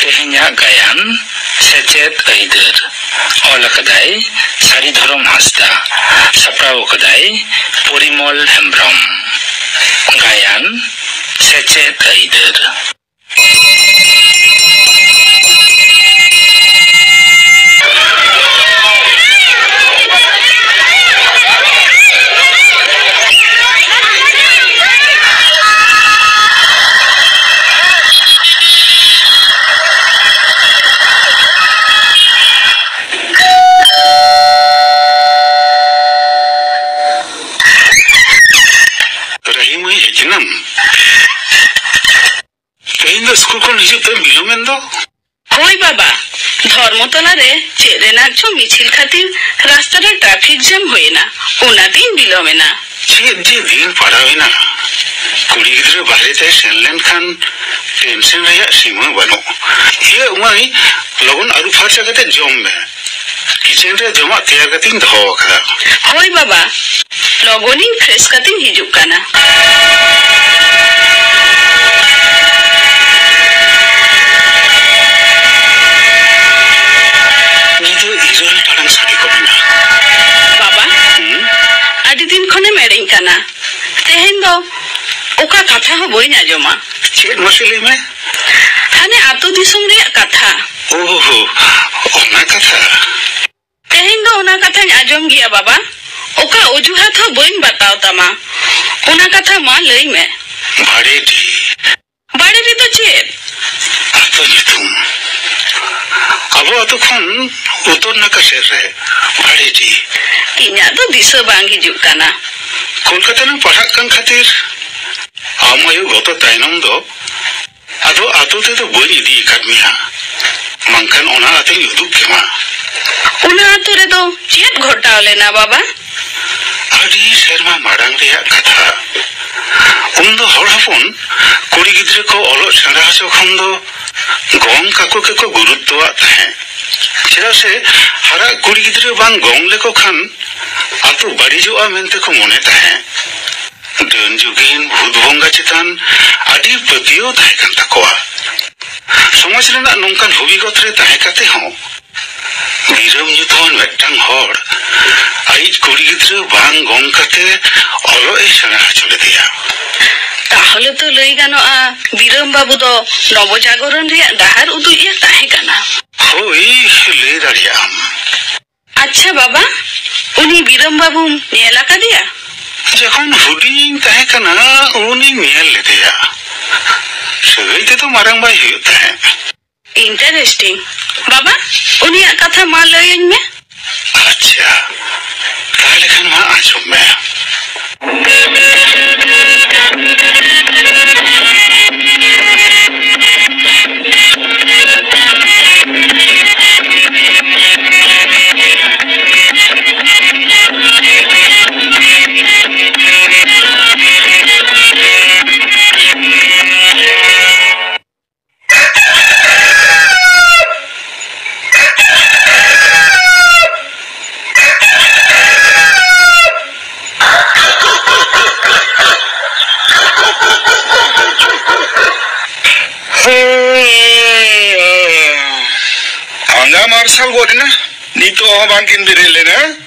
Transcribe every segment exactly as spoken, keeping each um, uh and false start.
ᱛᱮᱦᱮᱧᱟᱜ ᱜᱟᱭᱟᱱ ᱥᱮᱪᱮᱫ ᱟᱹᱭᱫᱟᱹᱨ᱾ ᱚᱞ ᱟᱠᱟᱫᱟᱭ ᱥᱟᱹᱨᱤ ᱫᱷᱚᱨᱚᱢ ᱦᱟᱸᱥᱫᱟ᱾ ᱥᱟᱯᱲᱟᱣ ᱟᱠᱟᱫᱟᱭ ᱯᱚᱨᱤᱢᱚᱞ ᱦᱮᱢᱵᱽᱨᱚᱢ᱾ ᱜᱟᱭᱟᱱ ᱥᱮᱪᱮᱫ ᱟᱹᱭᱫᱟᱹᱨ᱾ ᱨᱟᱦᱤ ᱢᱟᱹᱭ, ᱦᱮᱡ ᱮᱱᱟᱢ? ᱛᱮᱦᱮᱧ ᱫᱚ ᱥᱠᱩᱞ ᱠᱷᱚᱱ ᱦᱤᱡᱩᱜ ᱛᱮᱢ ᱵᱤᱞᱚᱢᱮᱱ ᱫᱚ? ᱦᱳᱭ ᱵᱟᱵᱟ, ᱫᱷᱚᱨᱢᱚᱛᱚᱞᱟ ᱨᱮ ᱪᱮᱫ ᱨᱮᱱᱟᱜ ᱪᱚ ᱢᱤᱪᱷᱤᱞ ᱠᱷᱟᱹᱛᱤᱨ ᱨᱟᱥᱛᱟ ᱨᱮ ᱴᱨᱟᱯᱷᱤᱠ ᱡᱟᱢ ᱦᱩᱭᱮᱱᱟ, ᱚᱱᱟᱛᱤᱧ ᱵᱤᱞᱚᱢᱮᱱᱟ᱾ ᱪᱮᱫ ᱡᱮ ᱫᱤᱱ ᱯᱟᱲᱟᱣᱮᱱᱟ, ᱠᱩᱲᱤ ᱜᱤᱫᱽᱨᱟᱹ ᱵᱟᱦᱨᱮ ᱛᱮᱭ ᱥᱮᱱ ᱞᱮᱱᱠᱷᱟᱱ ᱴᱮᱱᱥᱚᱱ ᱨᱮᱭᱟᱜ ᱥᱤᱢᱟᱹ ᱵᱟᱹᱱᱩᱜ᱾ ᱤᱭᱟᱹ ᱢᱟᱹᱭ, ᱞᱚᱜᱚᱱ ᱟᱹᱨᱩ ᱯᱷᱟᱨᱪᱟ ᱠᱟᱛᱮ ᱡᱚᱢ ᱢᱮ᱾ ᱠᱤᱪᱮᱱ ᱨᱮ ᱡᱚᱢᱟᱜ ᱛᱮᱭᱟᱨ ᱠᱟᱛᱮᱧ ᱫᱚᱦᱚ ᱟᱠᱟᱫᱟ᱾ ᱦᱳᱭ ᱵᱟᱵᱟ, ᱞᱚᱜᱚᱱᱤᱧ ᱯᱷᱨᱮᱥ ᱠᱟᱛᱮᱧ ᱦᱤᱡᱩᱜ ᱠᱟᱱᱟ᱾ ᱧᱤᱫᱟᱹ ᱤᱨᱟᱹᱞ ᱴᱟᱲᱟᱝ ᱥᱟᱰᱮ ᱜᱚᱫ ᱮᱱᱟ᱾ ᱵᱟᱵᱟ, ᱦᱩᱸ? ᱟᱹᱰᱤ ᱫᱤᱱ ᱠᱷᱚᱱᱮᱢ ᱮᱲᱮᱧ ᱠᱟᱱᱟ᱾ ᱛᱮᱦᱮᱧ ᱫᱚ ᱚᱠᱟ ᱠᱟᱛᱷᱟ ᱦᱚᱸ ᱵᱟᱹᱧ ᱟᱸᱡᱚᱢᱟ᱾ ᱪᱮᱫ ᱢᱟᱥᱮ ᱞᱟᱹᱭ ᱢᱮ? ᱦᱟᱱᱮ ᱟᱹᱛᱩ ᱫᱤᱥᱚᱢ ᱨᱮᱭᱟᱜ ᱠᱟᱛᱷᱟ᱾ ᱳᱦᱳ, ᱚᱱᱟ ᱠᱟᱛᱷᱟ᱾ ᱛᱮᱦᱮᱧ ᱫᱚ ᱚᱱᱟ ᱠᱟᱛᱷᱟᱧ ᱟᱸᱡᱚᱢ ᱜᱮᱭᱟ ᱵᱟᱵᱟ᱾ ᱚᱠᱟ ᱚᱡᱩᱦᱟᱛ ᱦᱚᱸ ᱵᱟᱹᱧ ᱵᱟᱛᱟᱣ ᱛᱟᱢᱟ᱾ ᱚᱱᱟ ᱠᱟᱛᱷᱟ ᱢᱟ ᱞᱟᱹᱭ ᱢᱮ᱾ ᱵᱷᱟᱲᱮᱰᱤ᱾ ᱵᱟᱲᱮᱰᱤ ᱫᱚ ᱪᱮᱫ? ᱟᱛᱳ ᱧᱩᱛᱩᱢ᱾ ᱟᱵᱚ ᱟᱛᱳ ᱠᱷᱚᱱ ᱩᱛᱛᱚᱨ ᱱᱟᱠᱷᱟ ᱥᱮᱫ ᱨᱮ ᱵᱷᱟᱲᱮᱰᱤ᱾ ᱤᱧᱟᱜ ᱫᱚ ᱫᱤᱥᱟᱹ ᱵᱟᱝ ᱦᱤᱡᱩᱜ ᱠᱟᱱᱟ᱾ ᱠᱳᱞᱠᱟᱛᱟ ᱨᱮᱢ ᱯᱟᱲᱦᱟᱜ ᱠᱟᱱ ᱠᱷᱟᱹᱛᱤᱨ ᱟᱢ ᱟᱭᱳ ᱜᱚᱛᱚ ᱛᱟᱭᱱᱚᱢ ᱫᱚ ᱟᱫᱚ ᱟᱛᱳ ᱛᱮᱫᱚ ᱵᱟᱹᱧ ᱤᱫᱤ ᱟᱠᱟᱫ ᱢᱮᱭᱟ, ᱵᱟᱝᱠᱷᱟᱱ ᱚᱱᱟ ᱟᱛᱳᱧ ᱩᱫᱩᱜ ᱠᱮᱢᱟ᱾ ᱚᱱᱟ ᱟᱛᱳ ᱨᱮᱫᱚ ᱪᱮᱫ ᱜᱷᱚᱴᱟᱣ ᱞᱮᱱᱟ ᱵᱟᱵᱟ? ᱟᱹᱰᱤ ᱥᱮᱨᱢᱟ ᱢᱟᱲᱟᱝ ᱨᱮᱭᱟᱜ ᱠᱟᱛᱷᱟ᱾ ᱩᱱᱫᱚ ᱦᱚᱲ ᱦᱚᱯᱚᱱ ᱠᱩᱲᱤ ᱜᱤᱫᱽᱨᱟᱹ ᱠᱚ ᱚᱞᱚᱜ ᱥᱮᱬᱟ ᱦᱚᱪᱚ ᱠᱷᱚᱱ ᱫᱚ ᱜᱚᱝ ᱠᱟᱠᱚ ᱜᱮᱠᱚ ᱜᱩᱨᱩᱛᱛᱚᱣᱟᱜ ᱛᱟᱦᱮᱸᱫ᱾ ᱪᱮᱫᱟᱜ ᱥᱮ ᱦᱟᱨᱟᱜ ᱠᱩᱲᱤ ᱜᱤᱫᱽᱨᱟᱹ ᱵᱟᱝ ᱜᱚᱝ ᱞᱮᱠᱚ ᱠᱷᱟᱱ ᱟᱛᱳ ᱵᱟᱹᱲᱤᱡᱚᱜᱼᱟ ᱢᱮᱱᱛᱮ ᱠᱚ ᱢᱚᱱᱮ ᱛᱟᱦᱮᱸᱫ᱾ ᱰᱟᱹᱱ ᱡᱩᱜᱤᱱ ᱵᱷᱩᱛ ᱵᱚᱸᱜᱟ ᱪᱮᱛᱟᱱ ᱟᱹᱰᱤ ᱯᱟᱹᱛᱭᱟᱹᱣ ᱛᱟᱦᱮᱸ ᱠᱟᱱ ᱛᱟᱠᱚᱣᱟ᱾ ᱥᱚᱢᱟᱡᱽ ᱥᱚᱢᱟᱡᱽ ᱨᱮᱱᱟᱜ ᱱᱚᱝᱠᱟᱱ ᱦᱩᱵᱤᱜᱚᱛ ᱨᱮ ᱛᱟᱦᱮᱸ ᱠᱟᱛᱮ ᱦᱚᱸ ᱵᱤᱨᱟᱹᱢ ᱧᱩᱛᱩᱢᱟᱱ ᱢᱤᱫᱴᱟᱝ ᱦᱚᱲ ᱟᱡᱤᱡ ᱠᱩᱲᱤ ᱜᱤᱫᱽᱨᱟᱹ ᱵᱟᱝ ᱜᱚᱝ ᱠᱟᱛᱮ ᱚᱞᱚᱜ ᱮ ᱥᱮᱬᱟ ᱦᱚᱪᱚ ᱞᱮᱫᱮᱭᱟ᱾ ᱛᱟᱦᱚᱞᱮ ᱛᱚ ᱞᱟᱹᱭ ᱜᱟᱱᱚᱜᱼᱟ, ᱵᱤᱨᱟᱹᱢ ᱵᱟᱹᱵᱩ ᱫᱚ ᱱᱚᱵᱚᱡᱟᱜᱚᱨᱚᱱ ᱨᱮᱭᱟᱜ ᱰᱟᱦᱟᱨ ᱩᱫᱩᱜ ᱮ ᱛᱟᱦᱮᱸ ᱠᱟᱱᱟ᱾ ᱦᱳᱭ, ᱞᱟᱹᱭ ᱫᱟᱲᱮᱭᱟᱜ ᱟᱢ᱾ ᱟᱪᱪᱷᱟ ᱵᱟᱵᱟ, ᱩᱱᱤ ᱵᱤᱨᱟᱹᱢ ᱵᱟᱹᱵᱩᱢ ᱧᱮᱞ ᱟᱠᱟᱫᱮᱭᱟ? ᱡᱚᱠᱷᱚᱱ ᱦᱩᱰᱤᱧ ᱛᱟᱦᱮᱸ ᱠᱟᱱᱟ, ᱩᱱᱤᱧ ᱧᱮᱞ ᱞᱮᱫᱮᱭᱟ᱾ ᱥᱟᱹᱜᱟᱹᱭ ᱛᱮᱫᱚ ᱢᱟᱨᱟᱝ ᱵᱟᱭ ᱦᱩᱭᱩᱜ ᱛᱟᱦᱮᱸᱫ᱾ Interesting. ᱵᱟᱵᱟ, ᱩᱱᱤᱭᱟᱜ ᱠᱟᱛᱷᱟ ᱢᱟ ᱞᱟᱹᱭᱟᱹᱧ ᱢᱮ᱾ ᱟᱪᱪᱷᱟ, ᱛᱟᱦᱞᱮ ᱠᱷᱟᱱ ᱢᱟ ᱟᱸᱡᱚᱢ ᱢᱮ᱾ ᱟᱸᱜᱟ ᱢᱟᱨᱥᱟᱞ ᱜᱚᱫ ᱮᱱᱟ, ᱱᱤᱛᱚᱜ ᱦᱚᱸ ᱵᱟᱝᱠᱤᱱ ᱵᱮᱨᱮᱫ ᱞᱮᱱᱟ᱾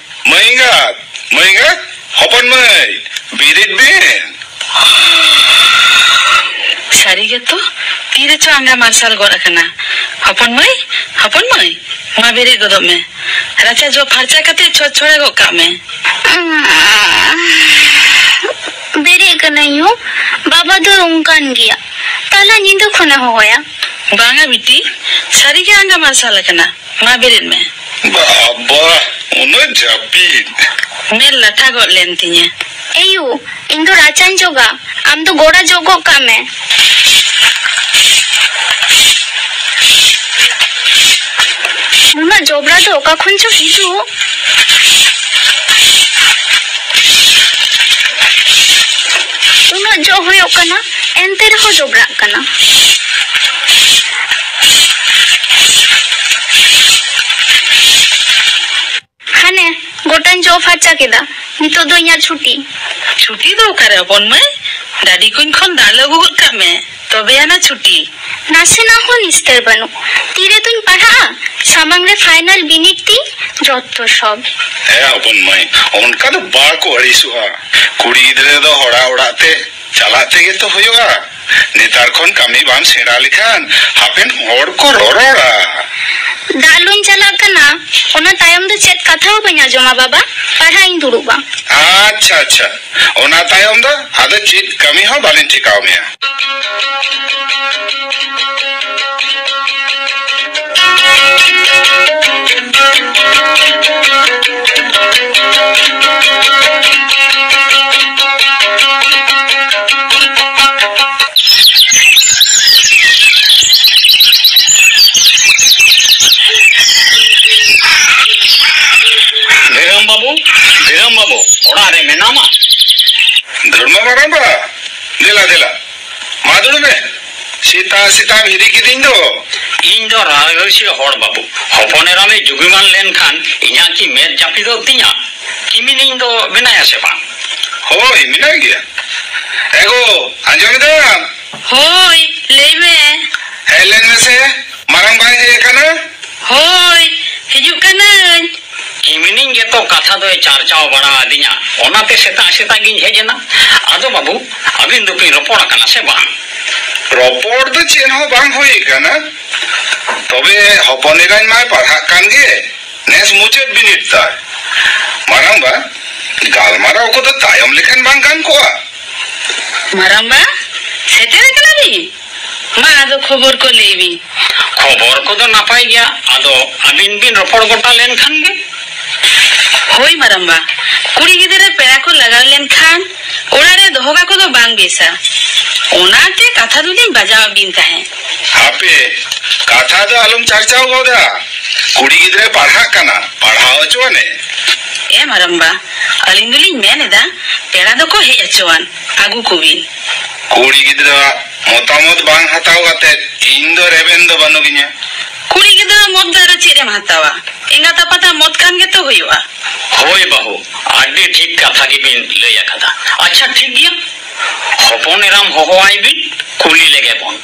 ᱢᱟᱹᱭ ᱮᱸᱜᱟᱛ, ᱢᱟᱹᱭ ᱮᱸᱜᱟᱛ, ᱦᱚᱯᱚᱱ ᱢᱟᱹᱭ, ᱵᱮᱨᱮᱫ ᱵᱮᱱ᱾ ᱥᱟᱹᱨᱤ ᱜᱮᱛᱚ, ᱛᱤ ᱨᱮᱪᱚ ᱟᱸᱜᱟ ᱢᱟᱨᱥᱟᱞ ᱜᱚᱫ ᱟᱠᱟᱱᱟ᱾ ᱦᱚᱯᱚᱱ ᱢᱟᱹᱭ, ᱦᱚᱯᱚᱱ ᱢᱟᱹᱭ, ᱢᱟ ᱵᱮᱨᱮᱫ ᱜᱚᱫᱚᱜ ᱢᱮ᱾ ᱨᱟᱪᱟ ᱡᱚᱜ ᱯᱷᱟᱨᱪᱟ ᱠᱟᱛᱮ ᱪᱷᱚᱡ ᱪᱷᱚᱲᱟ ᱜᱚᱫ ᱠᱟᱜ ᱢᱮ᱾ ᱵᱮᱨᱮᱫ ᱠᱟᱹᱱᱟᱹᱧ ᱭᱩ, ᱵᱟᱵᱟ ᱫᱚ ᱚᱱᱠᱟᱱ ᱜᱮᱭᱟ, ᱛᱟᱞᱟ ᱧᱤᱫᱟᱹ ᱠᱷᱚᱱᱮ ᱦᱚᱦᱚᱭᱟ᱾ ᱵᱟᱝᱟ ᱵᱤᱴᱤ, ᱥᱟᱹᱨᱤ ᱜᱮ ᱟᱸᱜᱟ ᱢᱟᱨᱥᱟᱞ ᱟᱠᱟᱱᱟ᱾ ᱢᱟ ᱵᱮᱨᱮᱫ ᱢᱮ᱾ ᱵᱟᱵᱟ, ᱩᱱᱟᱹᱜ ᱡᱟᱹᱯᱤᱫ᱾ ᱢᱮᱫ ᱞᱟᱴᱷᱟ ᱜᱚᱫ ᱞᱮᱱ ᱛᱤᱧᱟᱹ᱾ ᱮᱭᱩ, ᱤᱧ ᱫᱚ ᱨᱟᱪᱟᱧ ᱡᱚᱜᱟ, ᱟᱢ ᱫᱚ ᱜᱚᱲᱟ ᱡᱚᱜ ᱜᱚᱜ ᱠᱟᱜ ᱢᱮ᱾ ᱱᱩᱱᱟᱹᱜ ᱡᱚᱵᱽᱨᱟ ᱫᱚ ᱚᱠᱟ ᱠᱷᱚᱱ ᱪᱚ ᱦᱤᱡᱩᱜ? ᱩᱱᱟᱹᱜ ᱡᱚᱜ ᱦᱩᱭᱩᱜ ᱠᱟᱱᱟ, ᱮᱱᱛᱮ ᱨᱮᱦᱚᱸ ᱡᱚᱵᱽᱨᱟᱜ ᱠᱟᱱᱟ᱾ ᱦᱟᱱᱮ, ᱜᱚᱴᱟᱧ ᱡᱚᱜ ᱯᱷᱟᱨᱪᱟ ᱠᱮᱫᱟ᱾ ᱱᱤᱛᱚᱜ ᱫᱚ ᱤᱧᱟᱜ ᱪᱷᱩᱴᱤ᱾ ᱪᱷᱩᱴᱤ ᱫᱚ ᱚᱠᱟᱨᱮ ᱦᱚᱯᱚᱱ ᱢᱟᱹᱭ? ᱰᱟᱹᱰᱤ ᱠᱩᱧ ᱠᱷᱚᱱ ᱫᱟᱜ ᱞᱮ ᱟᱹᱜᱩ ᱜᱚᱫ ᱠᱟᱜ ᱢᱮ, ᱛᱚᱵᱮ ᱟᱱᱟ ᱪᱷᱩᱴᱤ᱾ ᱱᱟᱥᱮᱱᱟᱜ ᱦᱚᱸ ᱱᱤᱥᱛᱟᱹᱨ ᱵᱟᱹᱱᱩᱜ᱾ ᱛᱤᱨᱮ ᱫᱩᱧ ᱯᱟᱲᱦᱟᱜᱼᱟ? ᱥᱟᱢᱟᱝ ᱨᱮ ᱯᱷᱟᱭᱱᱟᱞ ᱵᱤᱱᱤᱰ ᱛᱤᱧ, ᱡᱚᱛᱚ ᱥᱚᱵ᱾ ᱦᱮᱸ ᱦᱚᱯᱚᱱ ᱢᱟᱹᱭ, ᱚᱱᱠᱟ ᱫᱚ ᱵᱟᱠᱚ ᱟᱹᱲᱤᱥᱚᱜᱼᱟ᱾ ᱠᱩᱲᱤ ᱜᱤᱫᱽᱨᱟᱹ ᱫᱚ ᱦᱚᱲᱟᱜ ᱚᱲᱟᱜ ᱛᱮ ᱪᱟᱞᱟᱜ ᱛᱮᱜᱮ ᱛᱚ ᱦᱩᱭᱩᱜᱼᱟ᱾ ᱱᱮᱛᱟᱨ ᱠᱷᱚᱱ ᱠᱟᱹᱢᱤ ᱵᱟᱢ ᱥᱮᱬᱟ ᱞᱮᱠᱷᱟᱱ ᱦᱟᱯᱮᱱ ᱦᱚᱲ ᱠᱚ ᱨᱚᱨᱚᱲᱟ᱾ ᱫᱟᱜ ᱞᱩᱧ ᱪᱟᱞᱟᱜ ᱠᱟᱱᱟ, ᱚᱱᱟ ᱛᱟᱭᱚᱢ ᱫᱚ ᱪᱮᱫ ᱠᱟᱛᱷᱟ ᱦᱚᱸ ᱵᱟᱹᱧ ᱟᱸᱡᱚᱢᱟ ᱵᱟᱵᱟ, ᱯᱟᱲᱦᱟᱜ ᱤᱧ ᱫᱩᱲᱩᱵᱼᱟ᱾ ᱟᱪᱪᱷᱟ ᱟᱪᱪᱷᱟ, ᱚᱱᱟ ᱛᱟᱭᱚᱢ ᱫᱚ ᱟᱫᱚ ᱪᱮᱫ ᱠᱟᱹᱢᱤ ᱦᱚᱸ ᱵᱟᱞᱤᱧ ᱴᱷᱮᱠᱟᱣ ᱢᱮᱭᱟ᱾ ᱫᱷᱤᱨᱟᱢ ᱵᱟᱹᱵᱩ, ᱫᱷᱤᱨᱟᱢ ᱵᱟᱹᱵᱩ, ᱚᱲᱟᱜ ᱨᱮ ᱢᱮᱱᱟᱢᱟ? ᱫᱷᱚᱨᱢᱚ ᱢᱟᱨᱟᱝᱵᱟ, ᱫᱮᱞᱟ, ᱫᱮᱞᱟ, ᱢᱟ ᱫᱩᱲᱩᱵ ᱢᱮ᱾ ᱥᱮᱛᱟᱜ ᱥᱮᱛᱟᱜ ᱮᱢ ᱦᱤᱨᱤ ᱠᱤᱫᱤᱧ ᱫᱚ᱾ ᱤᱧ ᱫᱚ ᱨᱟᱡᱽᱵᱚᱝᱥᱤ ᱦᱚᱲ ᱵᱟᱹᱵᱩ, ᱦᱚᱯᱚᱱ ᱮᱨᱟᱢᱮ ᱡᱩᱜᱤᱢᱟᱱ ᱞᱮᱱᱠᱷᱟᱱ ᱤᱧᱟᱹᱜ ᱠᱤ ᱢᱮᱫ ᱡᱟᱹᱯᱤᱫᱚᱜ ᱛᱤᱧᱟ? ᱠᱤᱢᱤᱱᱤᱧ ᱫᱚ ᱢᱮᱱᱟᱭᱟ ᱥᱮ ᱵᱟᱝ? ᱦᱳᱭ, ᱢᱮᱱᱟᱭ ᱜᱮᱭᱟ᱾ ᱮᱜᱳ, ᱟᱸᱡᱚᱢ ᱮᱫᱟᱢ? ᱦᱳᱭ, ᱞᱟᱹᱭ ᱢᱮ᱾ ᱦᱮᱡ ᱞᱮᱱ ᱢᱮᱥᱮ, ᱢᱟᱨᱟᱝ ᱵᱟᱭ ᱦᱮᱡ ᱟᱠᱟᱱᱟ? ᱦᱳᱭ, ᱦᱤᱡᱩᱜ ᱠᱟᱹᱱᱟᱹᱧ᱾ ᱠᱤᱢᱤᱱᱤᱧ ᱜᱮᱛᱚ ᱠᱟᱛᱷᱟ ᱫᱚᱭ ᱪᱟᱨᱪᱟᱣ ᱵᱟᱲᱟ ᱟᱹᱫᱤᱧᱟ, ᱚᱱᱟᱛᱮ ᱥᱮᱛᱟᱜ ᱥᱮᱛᱟᱜ ᱜᱤᱧ ᱦᱮᱡ ᱮᱱᱟ᱾ ᱟᱫᱚ ᱵᱟᱹᱵᱩ, ᱟᱹᱵᱤᱱ ᱫᱚᱵᱤᱱ ᱨᱚᱯᱚᱲ ᱟᱠᱟᱱᱟ ᱥᱮ ᱵᱟᱝ? ᱨᱚᱯᱚᱲ ᱫᱚ ᱪᱮᱫ ᱦᱚᱸ ᱵᱟᱝ ᱦᱩᱭ ᱟᱠᱟᱱᱟ, ᱛᱚᱵᱮ ᱦᱚᱯᱚᱱ ᱮᱨᱟᱧ ᱢᱟᱭ ᱯᱟᱲᱦᱟᱜ ᱠᱟᱱ ᱜᱮ᱾ ᱱᱮᱥ ᱢᱩᱪᱟᱹᱫ ᱵᱤᱱᱤᱰ ᱛᱟᱭ᱾ ᱢᱟᱨᱟᱝᱵᱟ, ᱜᱟᱞᱢᱟᱨᱟᱣ ᱠᱚᱫᱚ ᱛᱟᱭᱚᱢ ᱞᱮᱠᱷᱟᱱ ᱵᱟᱝ ᱜᱟᱱ ᱠᱚᱜᱼᱟ? ᱢᱟᱨᱟᱝᱵᱟ, ᱥᱮᱴᱮᱨ ᱟᱠᱟᱱᱟ ᱵᱤᱱ? ᱢᱟ, ᱟᱫᱚ ᱠᱷᱚᱵᱚᱨ ᱠᱚ ᱞᱟᱹᱭ ᱵᱤᱱ᱾ ᱠᱷᱚᱵᱚᱨ ᱠᱚᱫᱚ ᱱᱟᱯᱟᱭ ᱜᱮᱭᱟ, ᱟᱫᱚ ᱟᱹᱵᱤᱱ ᱵᱤᱱ ᱨᱚᱯᱚᱲ ᱜᱚᱴᱟ ᱞᱮᱱᱠᱷᱟᱱ ᱜᱮ᱾ ᱦᱳᱭ ᱢᱟᱨᱟᱝᱵᱟ, ᱠᱩᱲᱤ ᱜᱤᱫᱽᱨᱟᱹ ᱯᱮᱲᱟ ᱠᱚ ᱞᱟᱜᱟᱣ ᱞᱮᱱᱠᱷᱟᱱ ᱚᱲᱟᱜ ᱨᱮ ᱫᱚᱦᱚ ᱠᱟᱠᱚ ᱫᱚ ᱵᱟᱝ ᱵᱮᱥᱟ᱾ ᱚᱱᱟᱛᱮ ᱠᱟᱛᱷᱟ ᱫᱚᱞᱤᱧ ᱵᱟᱡᱟᱣ ᱟᱹᱵᱤᱱ ᱛᱟᱦᱮᱸᱫ᱾ ᱦᱟᱯᱮ, ᱠᱟᱛᱷᱟ ᱫᱚ ᱟᱞᱚᱢ ᱪᱟᱨᱪᱟᱣ ᱜᱚᱫᱟ᱾ ᱠᱩᱲᱤ ᱜᱤᱫᱽᱨᱟᱹᱭ ᱯᱟᱲᱦᱟᱜ ᱠᱟᱱᱟ, ᱯᱟᱲᱦᱟᱣ ᱦᱚᱪᱚᱣᱟᱱᱮ᱾ ᱮ ᱢᱟᱨᱟᱝᱵᱟ, ᱟᱹᱞᱤᱧ ᱫᱚᱞᱤᱧ ᱢᱮᱱ ᱮᱫᱟ, ᱯᱮᱲᱟ ᱫᱚᱠᱚ ᱦᱮᱡ ᱦᱚᱪᱚᱣᱟᱱ, ᱟᱹᱜᱩ ᱠᱚᱵᱤᱱ᱾ ᱠᱩᱲᱤ ᱜᱤᱫᱽᱨᱟᱹᱣᱟᱜ ᱢᱚᱛᱟᱢᱚᱛ ᱵᱟᱝ ᱦᱟᱛᱟᱣ ᱠᱟᱛᱮ ᱤᱧ ᱫᱚ ᱨᱮᱵᱮᱱ ᱫᱚ ᱵᱟᱹᱱᱩᱜᱤᱧᱟ᱾ ᱠᱩᱲᱤ ᱜᱤᱫᱽᱨᱟᱹ ᱢᱚᱛ ᱫᱚ ᱟᱨᱚ ᱪᱮᱫ ᱮᱢ ᱦᱟᱛᱟᱣᱟ? ᱮᱸᱜᱟᱛ ᱟᱯᱟᱛᱟᱜ ᱢᱚᱛ ᱠᱟᱱ ᱜᱮᱛᱚ ᱦᱩᱭᱩᱜᱼᱟ᱾ ᱦᱳᱭ ᱵᱟᱹᱦᱩ, ᱟᱹᱰᱤ ᱴᱷᱤᱠ ᱠᱟᱛᱷᱟ ᱜᱮᱵᱤᱱ ᱞᱟᱹᱭ ᱟᱠᱟᱫᱟ᱾ ᱟᱪᱪᱷᱟ, ᱴᱷᱤᱠ ᱜᱮᱭᱟ, ᱦᱚᱯᱚᱱ ᱮᱨᱟᱢ ᱦᱚᱦᱚᱣᱟᱭ ᱵᱤᱱ, ᱠᱩᱞᱤ ᱞᱮᱜᱮ ᱵᱚᱱ᱾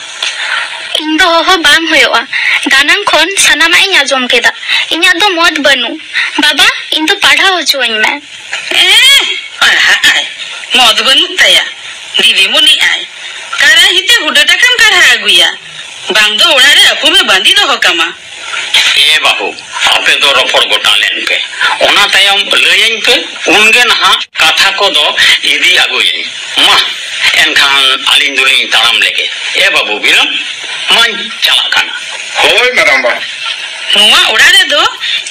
ᱤᱧ ᱫᱚ ᱦᱚᱦᱚ ᱵᱟᱝ ᱦᱩᱭᱩᱜᱼᱟ᱾ ᱫᱟᱱᱟᱝ ᱠᱷᱚᱱ ᱥᱟᱱᱟᱢᱟᱜ ᱤᱧ ᱟᱸᱡᱚᱢ ᱠᱮᱫᱟ᱾ ᱤᱧᱟᱹᱜ ᱫᱚ ᱢᱚᱛ ᱵᱟᱹᱱᱩᱜ᱾ ᱵᱟᱵᱟ, ᱤᱧ ᱫᱚ ᱯᱟᱲᱦᱟᱣ ᱦᱚᱪᱚᱣᱟᱹᱧ ᱢᱮ᱾ ᱮᱸ, ᱯᱟᱲᱦᱟᱜ ᱟᱭ? ᱢᱚᱛ ᱵᱟᱹᱱᱩᱜ ᱛᱟᱭᱟ? ᱫᱤᱫᱤᱢᱩᱱᱤ ᱟᱭ᱾ ᱠᱟᱨᱟᱭ ᱦᱤᱛᱮ ᱦᱩᱰᱟᱹ ᱴᱟᱠᱟᱢ ᱠᱟᱨᱦᱟ ᱟᱹᱜᱩᱭᱟ? ᱵᱟᱝ ᱫᱚ ᱚᱲᱟᱜ ᱨᱮ ᱟᱹᱯᱩᱢᱮ ᱵᱟᱸᱫᱤ ᱫᱚᱦᱚ ᱠᱟᱢᱟ᱾ ᱮ ᱵᱟᱹᱦᱩ, ᱟᱯᱮ ᱫᱚ ᱨᱚᱯᱚᱲ ᱜᱚᱴᱟ ᱞᱮᱱ ᱯᱮ, ᱚᱱᱟ ᱛᱟᱭᱚᱢ ᱞᱟᱹᱭᱟᱹᱧ ᱯᱮ, ᱩᱱᱜᱮ ᱱᱟᱦᱟᱜ ᱠᱟᱛᱷᱟ ᱠᱚᱫᱚ ᱤᱫᱤ ᱟᱹᱜᱩᱭᱟᱹᱧ᱾ ᱢᱟ, ᱮᱱᱠᱷᱟᱱ ᱟᱹᱞᱤᱧ ᱫᱚᱞᱤᱧ ᱛᱟᱲᱟᱢ ᱞᱮᱜᱮ᱾ ᱮ ᱵᱟᱹᱵᱩ ᱵᱤᱨᱚᱢ, ᱢᱟᱧ ᱪᱟᱞᱟᱜ ᱠᱟᱱᱟ᱾ ᱦᱳᱭ, ᱢᱟᱨᱟᱝᱵᱟ᱾ ᱱᱚᱣᱟ ᱚᱲᱟᱜ ᱨᱮᱫᱚ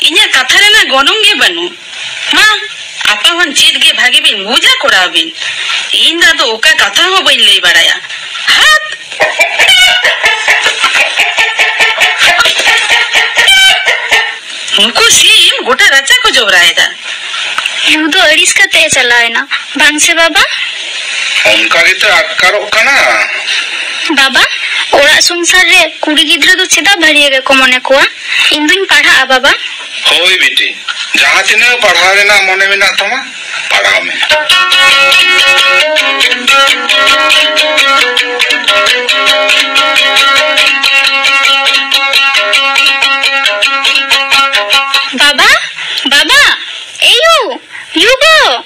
ᱤᱧᱟᱹᱜ ᱠᱟᱛᱷᱟ ᱨᱮᱱᱟᱜ ᱜᱚᱱᱚᱝ ᱜᱮ ᱵᱟᱹᱱᱩᱜ᱾ ᱢᱟ, ᱟᱯᱟ ᱦᱚᱱ ᱪᱮᱫ ᱜᱮ ᱵᱷᱟᱜᱮ ᱵᱤᱱ ᱵᱩᱡᱟ ᱠᱚᱨᱟᱣ ᱵᱤᱱ᱾ ᱤᱧ ᱫᱚ ᱟᱫᱚ ᱚᱠᱟ ᱠᱟᱛᱷᱟ ᱦᱚᱸ ᱵᱟᱹᱧ ᱞᱟᱹᱭ ᱵᱟᱲᱟᱭᱟ᱾ ᱦᱟᱛ! ᱱᱩᱠᱩ ᱥᱤᱢ ᱜᱚᱴᱟ ᱨᱟᱪᱟ ᱠᱚ ᱡᱚᱵᱽᱨᱟᱭᱮᱫᱟ᱾ ᱭᱩ ᱫᱚ ᱟᱹᱲᱤᱥ ᱠᱟᱛᱮ ᱮ ᱪᱟᱞᱟᱣ ᱮᱱᱟ, ᱵᱟᱝ ᱥᱮ ᱵᱟᱵᱟ? ᱚᱱᱠᱟ ᱜᱮᱛᱚ ᱟᱴᱠᱟᱨᱚᱜ ᱠᱟᱱᱟ᱾ ᱵᱟᱵᱟ, ᱚᱲᱟᱜ ᱥᱚᱝᱥᱟᱨ ᱨᱮ ᱠᱩᱲᱤ ᱜᱤᱫᱽᱨᱟᱹ ᱫᱚ ᱪᱮᱫᱟᱜ ᱵᱷᱟᱹᱨᱤᱭᱟᱹ ᱜᱮᱠᱚ ᱢᱚᱱᱮ ᱠᱚᱣᱟ? ᱤᱧ ᱫᱩᱧ ᱯᱟᱲᱦᱟᱜᱼᱟ, ᱵᱟᱵᱟ᱾ ᱦᱳᱭ ᱵᱤᱴᱤ, ᱡᱟᱦᱟᱸ ᱛᱤᱱᱟᱹᱜ ᱯᱟᱲᱦᱟᱣ ᱨᱮᱱᱟᱜ ᱢᱚᱱᱮ ᱢᱮᱱᱟᱜ ᱛᱟᱢᱟ, ᱯᱟᱲᱦᱟᱣ ᱢᱮ᱾ ᱵᱟᱵᱟ, ᱵᱟᱵᱟ, ᱮᱭᱩ, ᱭᱩ ᱜᱚ᱾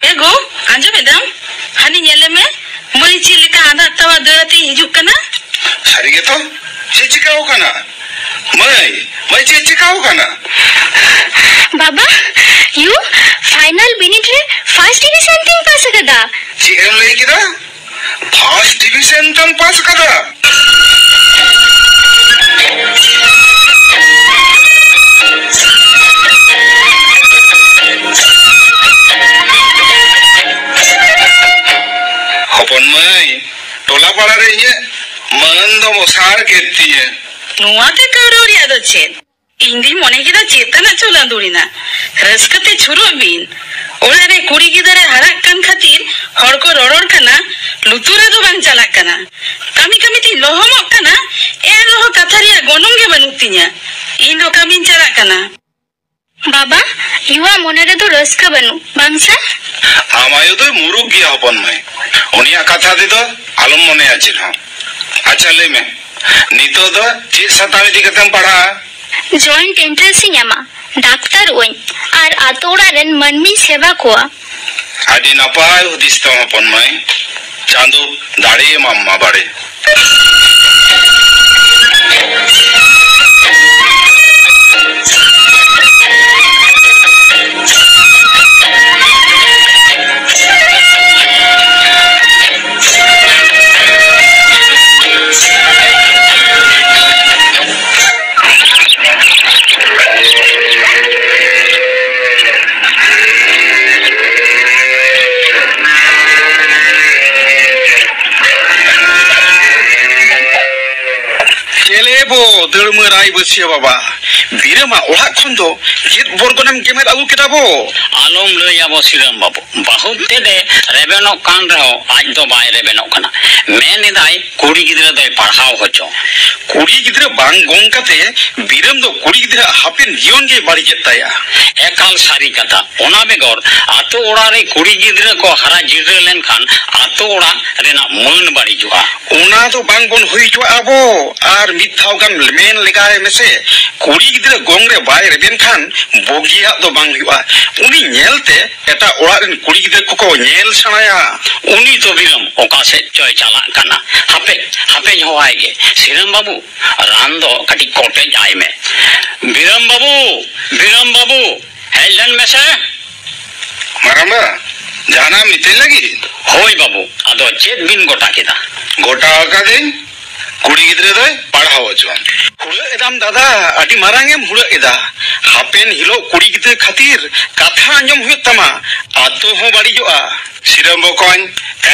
ᱮ ᱜᱳ, ᱟᱸᱡᱚᱢᱮᱫᱟᱢ? ᱦᱟᱹᱱᱤ ᱧᱮᱞᱮ ᱢᱮ, ᱢᱟᱹᱭ ᱪᱮᱫ ᱞᱮᱠᱟ ᱟᱸᱫᱟᱜ ᱛᱟᱣᱟ ᱫᱟᱹᱲ ᱟᱛᱮ ᱦᱤᱡᱩᱜ ᱠᱟᱱᱟ᱾ ᱥᱟᱹᱨᱤ ᱜᱮᱛᱚ? ᱪᱮᱫ ᱪᱤᱠᱟᱹᱣ ᱠᱟᱱᱟ? ᱢᱟᱹᱭ, ᱢᱟᱹᱭ, ᱪᱮᱫ ᱪᱤᱠᱟᱹᱣ ᱠᱟᱱᱟ? ᱵᱟᱵᱟ, ᱭᱩ, ᱯᱷᱟᱭᱱᱟᱞ ᱵᱤᱱᱤᱰ ᱨᱮ ᱯᱷᱟᱥᱴ ᱰᱤᱵᱤᱥᱚᱱ ᱛᱤᱧ ᱯᱟᱥ ᱟᱠᱟᱫᱟ᱾ ᱪᱮᱫ ᱮᱢ ᱞᱟᱹᱭ ᱠᱮᱫᱟ? ᱯᱷᱟᱥᱴ ᱰᱤᱵᱤᱥᱚᱱ ᱛᱮᱢ ᱯᱟᱥ ᱟᱠᱟᱫᱟ? ᱦᱚᱯᱚᱱ ᱢᱟᱹᱭ, ᱴᱚᱞᱟ ᱯᱟᱲᱟ ᱨᱮ ᱤᱧᱟᱹᱜ ᱢᱟᱹᱱ ᱫᱚᱢ ᱚᱥᱟᱨ ᱠᱮᱫ ᱛᱤᱧᱟᱹ᱾ ᱱᱚᱣᱟ ᱛᱮ ᱠᱟᱹᱣᱰᱤ ᱨᱮᱭᱟᱜ ᱫᱚ ᱪᱮᱫ? ᱤᱧ ᱫᱩᱧ ᱢᱚᱱᱮ ᱠᱮᱫᱟ ᱪᱮᱛᱟᱱᱟᱜ ᱪᱚ ᱞᱟᱸᱫᱩᱲ ᱮᱱᱟ᱾ ᱨᱟᱹᱥᱠᱟᱹ ᱛᱮ ᱪᱷᱩᱨᱩᱜ ᱵᱤᱱ᱾ ᱚᱲᱟᱜ ᱨᱮ ᱠᱩᱲᱤ ᱜᱤᱫᱽᱨᱟᱹ ᱦᱟᱨᱟᱜ ᱠᱟᱱ ᱠᱷᱟᱹᱛᱤᱨ ᱦᱚᱲ ᱠᱚ ᱨᱚᱨᱚᱲ ᱠᱟᱱᱟ, ᱞᱩᱛᱩᱨ ᱨᱮᱫᱚ ᱵᱟᱝ ᱪᱟᱞᱟᱜ ᱠᱟᱱᱟ᱾ ᱠᱟᱹᱢᱤ ᱠᱟᱹᱢᱤ ᱛᱤᱧ ᱞᱚᱦᱚᱢᱚᱜ ᱠᱟᱱᱟ, ᱮᱱ ᱨᱮᱦᱚᱸ ᱠᱟᱛᱷᱟ ᱨᱮᱭᱟᱜ ᱜᱚᱱᱚᱝ ᱜᱮ ᱵᱟᱹᱱᱩᱜ ᱛᱤᱧᱟ᱾ ᱤᱧ ᱫᱚ ᱠᱟᱹᱢᱤᱧ ᱪᱟᱞᱟᱜ ᱠᱟᱱᱟ᱾ ᱵᱟᱵᱟ, ᱭᱩᱣᱟᱜ ᱢᱚᱱᱮ ᱨᱮᱫᱚ ᱨᱟᱹᱥᱠᱟᱹ ᱵᱟᱹᱱᱩᱜ᱾ ᱵᱟᱝ ᱥᱮ? ᱟᱢ ᱟᱭᱳ ᱫᱚᱭ ᱢᱩᱨᱩᱠ ᱜᱮᱭᱟ ᱦᱚᱯᱚᱱ ᱢᱟᱹᱭ᱾ ᱩᱱᱤᱭᱟᱜ ᱠᱟᱛᱷᱟ ᱛᱮᱫᱚ ᱟᱞᱚᱢ ᱢᱚᱱᱮᱭᱟ ᱪᱮᱫ ᱦᱚᱸ᱾ ᱟᱪᱪᱷᱟ, ᱞᱟᱹᱭ ᱢᱮ, ᱱᱤᱛᱚᱜ ᱫᱚ ᱪᱮᱫ ᱥᱟᱛᱟᱢ ᱤᱫᱤ ᱠᱟᱛᱮᱢ ᱯᱟᱲᱦᱟᱜᱼᱟ? ᱡᱚᱭᱮᱱᱴ ᱮᱱᱴᱨᱟᱱᱥ ᱤᱧ ᱮᱢᱟ, ᱰᱟᱠᱛᱟᱨᱚᱜ ᱟᱹᱧ ᱟᱨ ᱟᱛᱳ ᱚᱲᱟᱜ ᱨᱮᱱ ᱢᱟᱹᱱᱢᱤᱧ ᱥᱮᱵᱟ ᱠᱚᱣᱟ᱾ ᱟᱹᱰᱤ ᱱᱟᱯᱟᱭ ᱦᱩᱫᱤᱥ ᱛᱟᱢ ᱦᱚᱯᱚᱱ ᱢᱟᱹᱭ᱾ ᱪᱟᱸᱫᱚ ᱫᱟᱲᱮ ᱮᱢᱟᱢ ᱢᱟ ᱵᱟᱲᱮ᱾ ᱪᱮᱞᱮ ᱵᱚ ᱫᱟᱹᱲᱢᱟᱹ ᱨᱟᱭ ᱵᱟᱹᱥᱭᱟᱹ ᱵᱟᱵᱟ, ᱵᱤᱨᱟᱹᱢᱟ ᱚᱲᱟᱜ ᱠᱷᱚᱱ ᱫᱚ ᱪᱮᱫ ᱵᱚᱨᱜᱚᱱᱮᱢ ᱜᱮᱢᱮᱨ ᱟᱹᱜᱩ ᱠᱮᱫᱟ ᱵᱚ? ᱟᱞᱚᱢ ᱞᱟᱹᱭᱟ ᱵᱚ ᱥᱤᱨᱟᱹᱢ ᱵᱟᱹᱵᱩ, ᱵᱟᱹᱦᱩ ᱛᱮᱫ ᱮ ᱨᱮᱵᱮᱱᱚᱜ ᱠᱟᱱ ᱨᱮᱦᱚᱸ ᱟᱡ ᱫᱚ ᱵᱟᱭ ᱨᱮᱵᱮᱱᱚᱜ ᱠᱟᱱᱟ᱾ ᱢᱮᱱ ᱮᱫᱟᱭ ᱠᱩᱲᱤ ᱜᱤᱫᱽᱨᱟᱹ ᱫᱚᱭ ᱯᱟᱲᱦᱟᱣ ᱦᱚᱪᱚ᱾ ᱠᱩᱲᱤ ᱜᱤᱫᱽᱨᱟᱹ ᱵᱟᱝ ᱜᱚᱝ ᱠᱟᱛᱮ ᱵᱤᱨᱟᱹᱢ ᱫᱚ ᱠᱩᱲᱤ ᱜᱤᱫᱽᱨᱟᱹ ᱦᱟᱯᱮᱱ ᱡᱤᱭᱚᱱ ᱜᱮᱭ ᱵᱟᱹᱲᱤᱡᱮᱫ ᱛᱟᱭᱟ᱾ ᱮᱠᱟᱞ ᱥᱟᱹᱨᱤ ᱠᱟᱛᱷᱟ᱾ ᱚᱱᱟ ᱵᱮᱜᱚᱨ ᱟᱛᱳ ᱚᱲᱟᱜ ᱨᱮ ᱠᱩᱲᱤ ᱜᱤᱫᱽᱨᱟᱹ ᱠᱚ ᱦᱟᱨᱟ ᱡᱤᱨᱟᱹ ᱞᱮᱱᱠᱷᱟᱱ ᱟᱛᱳ ᱚᱲᱟᱜ ᱨᱮᱱᱟᱜ ᱢᱟᱹᱱ ᱵᱟᱹᱲᱤᱡᱚᱜᱼᱟ᱾ ᱚᱱᱟ ᱫᱚ ᱵᱟᱝ ᱵᱚᱱ ᱦᱩᱭ ᱦᱚᱪᱚᱣᱟᱜᱼᱟ ᱟᱵᱚ᱾ ᱟᱨ ᱢᱤᱫ ᱫᱷᱟᱣ ᱜᱟᱱ ᱢᱮᱱ ᱞᱮᱜᱟᱭ ᱢᱮᱥᱮ, ᱠᱩᱲᱤ ᱜᱤᱫᱽᱨᱟᱹ ᱜᱚᱝ ᱨᱮ ᱵᱟᱭ ᱨᱮᱵᱮᱱ ᱠᱷᱟᱱ ᱵᱩᱜᱤᱭᱟᱜ ᱫᱚ ᱵᱟᱝ ᱦᱩᱭᱩᱜᱼᱟ᱾ ᱩᱱᱤ ᱧᱮᱞᱛᱮ ᱮᱴᱟᱜ ᱚᱲᱟᱜ ᱨᱮᱱ ᱠᱩᱲᱤ ᱜᱤᱫᱽᱨᱟᱹ ᱠᱚᱠᱚ ᱧᱮᱞ ᱥᱮᱬᱟᱭᱟ᱾ ᱩᱱᱤ ᱫᱚ ᱵᱤᱨᱟᱹᱢ ᱚᱠᱟ ᱥᱮᱫ ᱪᱚᱭ ᱪᱟᱞᱟᱜ ᱠᱟᱱᱟ᱾ ᱦᱟᱯᱮ, ᱦᱟᱯᱮᱧ ᱦᱚᱦᱚᱟᱭ ᱜᱮ᱾ ᱥᱤᱨᱟᱹᱢ ᱵᱟᱹᱵᱩ, ᱨᱟᱱ ᱫᱚ ᱠᱟᱹᱴᱤᱡ ᱠᱚᱴᱮᱡ ᱟᱭ ᱢᱮ᱾ ᱵᱤᱨᱟᱹᱢ ᱵᱟᱹᱵᱩ, ᱵᱤᱨᱟᱹᱢ ᱵᱟᱹᱵᱩ, ᱦᱮᱡ ᱞᱮᱱ ᱢᱮᱥᱮ᱾ ᱢᱟᱨᱟᱝᱵᱟ, ᱡᱟᱦᱟᱱᱟᱜ ᱢᱤᱛᱟᱹᱧ ᱞᱟᱹᱜᱤᱫ? ᱦᱳᱭ ᱵᱟᱹᱵᱩ, ᱟᱫᱚ ᱪᱮᱫ ᱵᱤᱱ ᱜᱚᱴᱟ ᱠᱮᱫᱟ? ᱜᱚᱴᱟ ᱟᱠᱟᱫᱟᱹᱧ, ᱠᱩᱲᱤ ᱜᱤᱫᱽᱨᱟᱹ ᱫᱚᱭ ᱯᱟᱲᱦᱟᱣ ᱦᱚᱪᱚᱣᱟᱱ᱾ ᱦᱩᱲᱟᱹᱜ ᱮᱫᱟᱢ ᱫᱟᱫᱟ, ᱟᱹᱰᱤ ᱢᱟᱨᱟᱝ ᱮᱢ ᱦᱩᱲᱟᱹᱜ ᱮᱫᱟ᱾ ᱦᱟᱯᱮᱱ ᱦᱤᱞᱳᱜ ᱠᱩᱲᱤ ᱜᱤᱫᱽᱨᱟᱹ ᱠᱷᱟᱹᱛᱤᱨ ᱠᱟᱛᱷᱟ ᱟᱸᱡᱚᱢ ᱦᱩᱭᱩᱜ ᱛᱟᱢᱟ, ᱟᱛᱳ ᱦᱚᱸ ᱵᱟᱹᱲᱤᱡᱚᱜᱼᱟ᱾ ᱥᱤᱨᱟᱹᱢ ᱵᱚᱠᱚᱧ,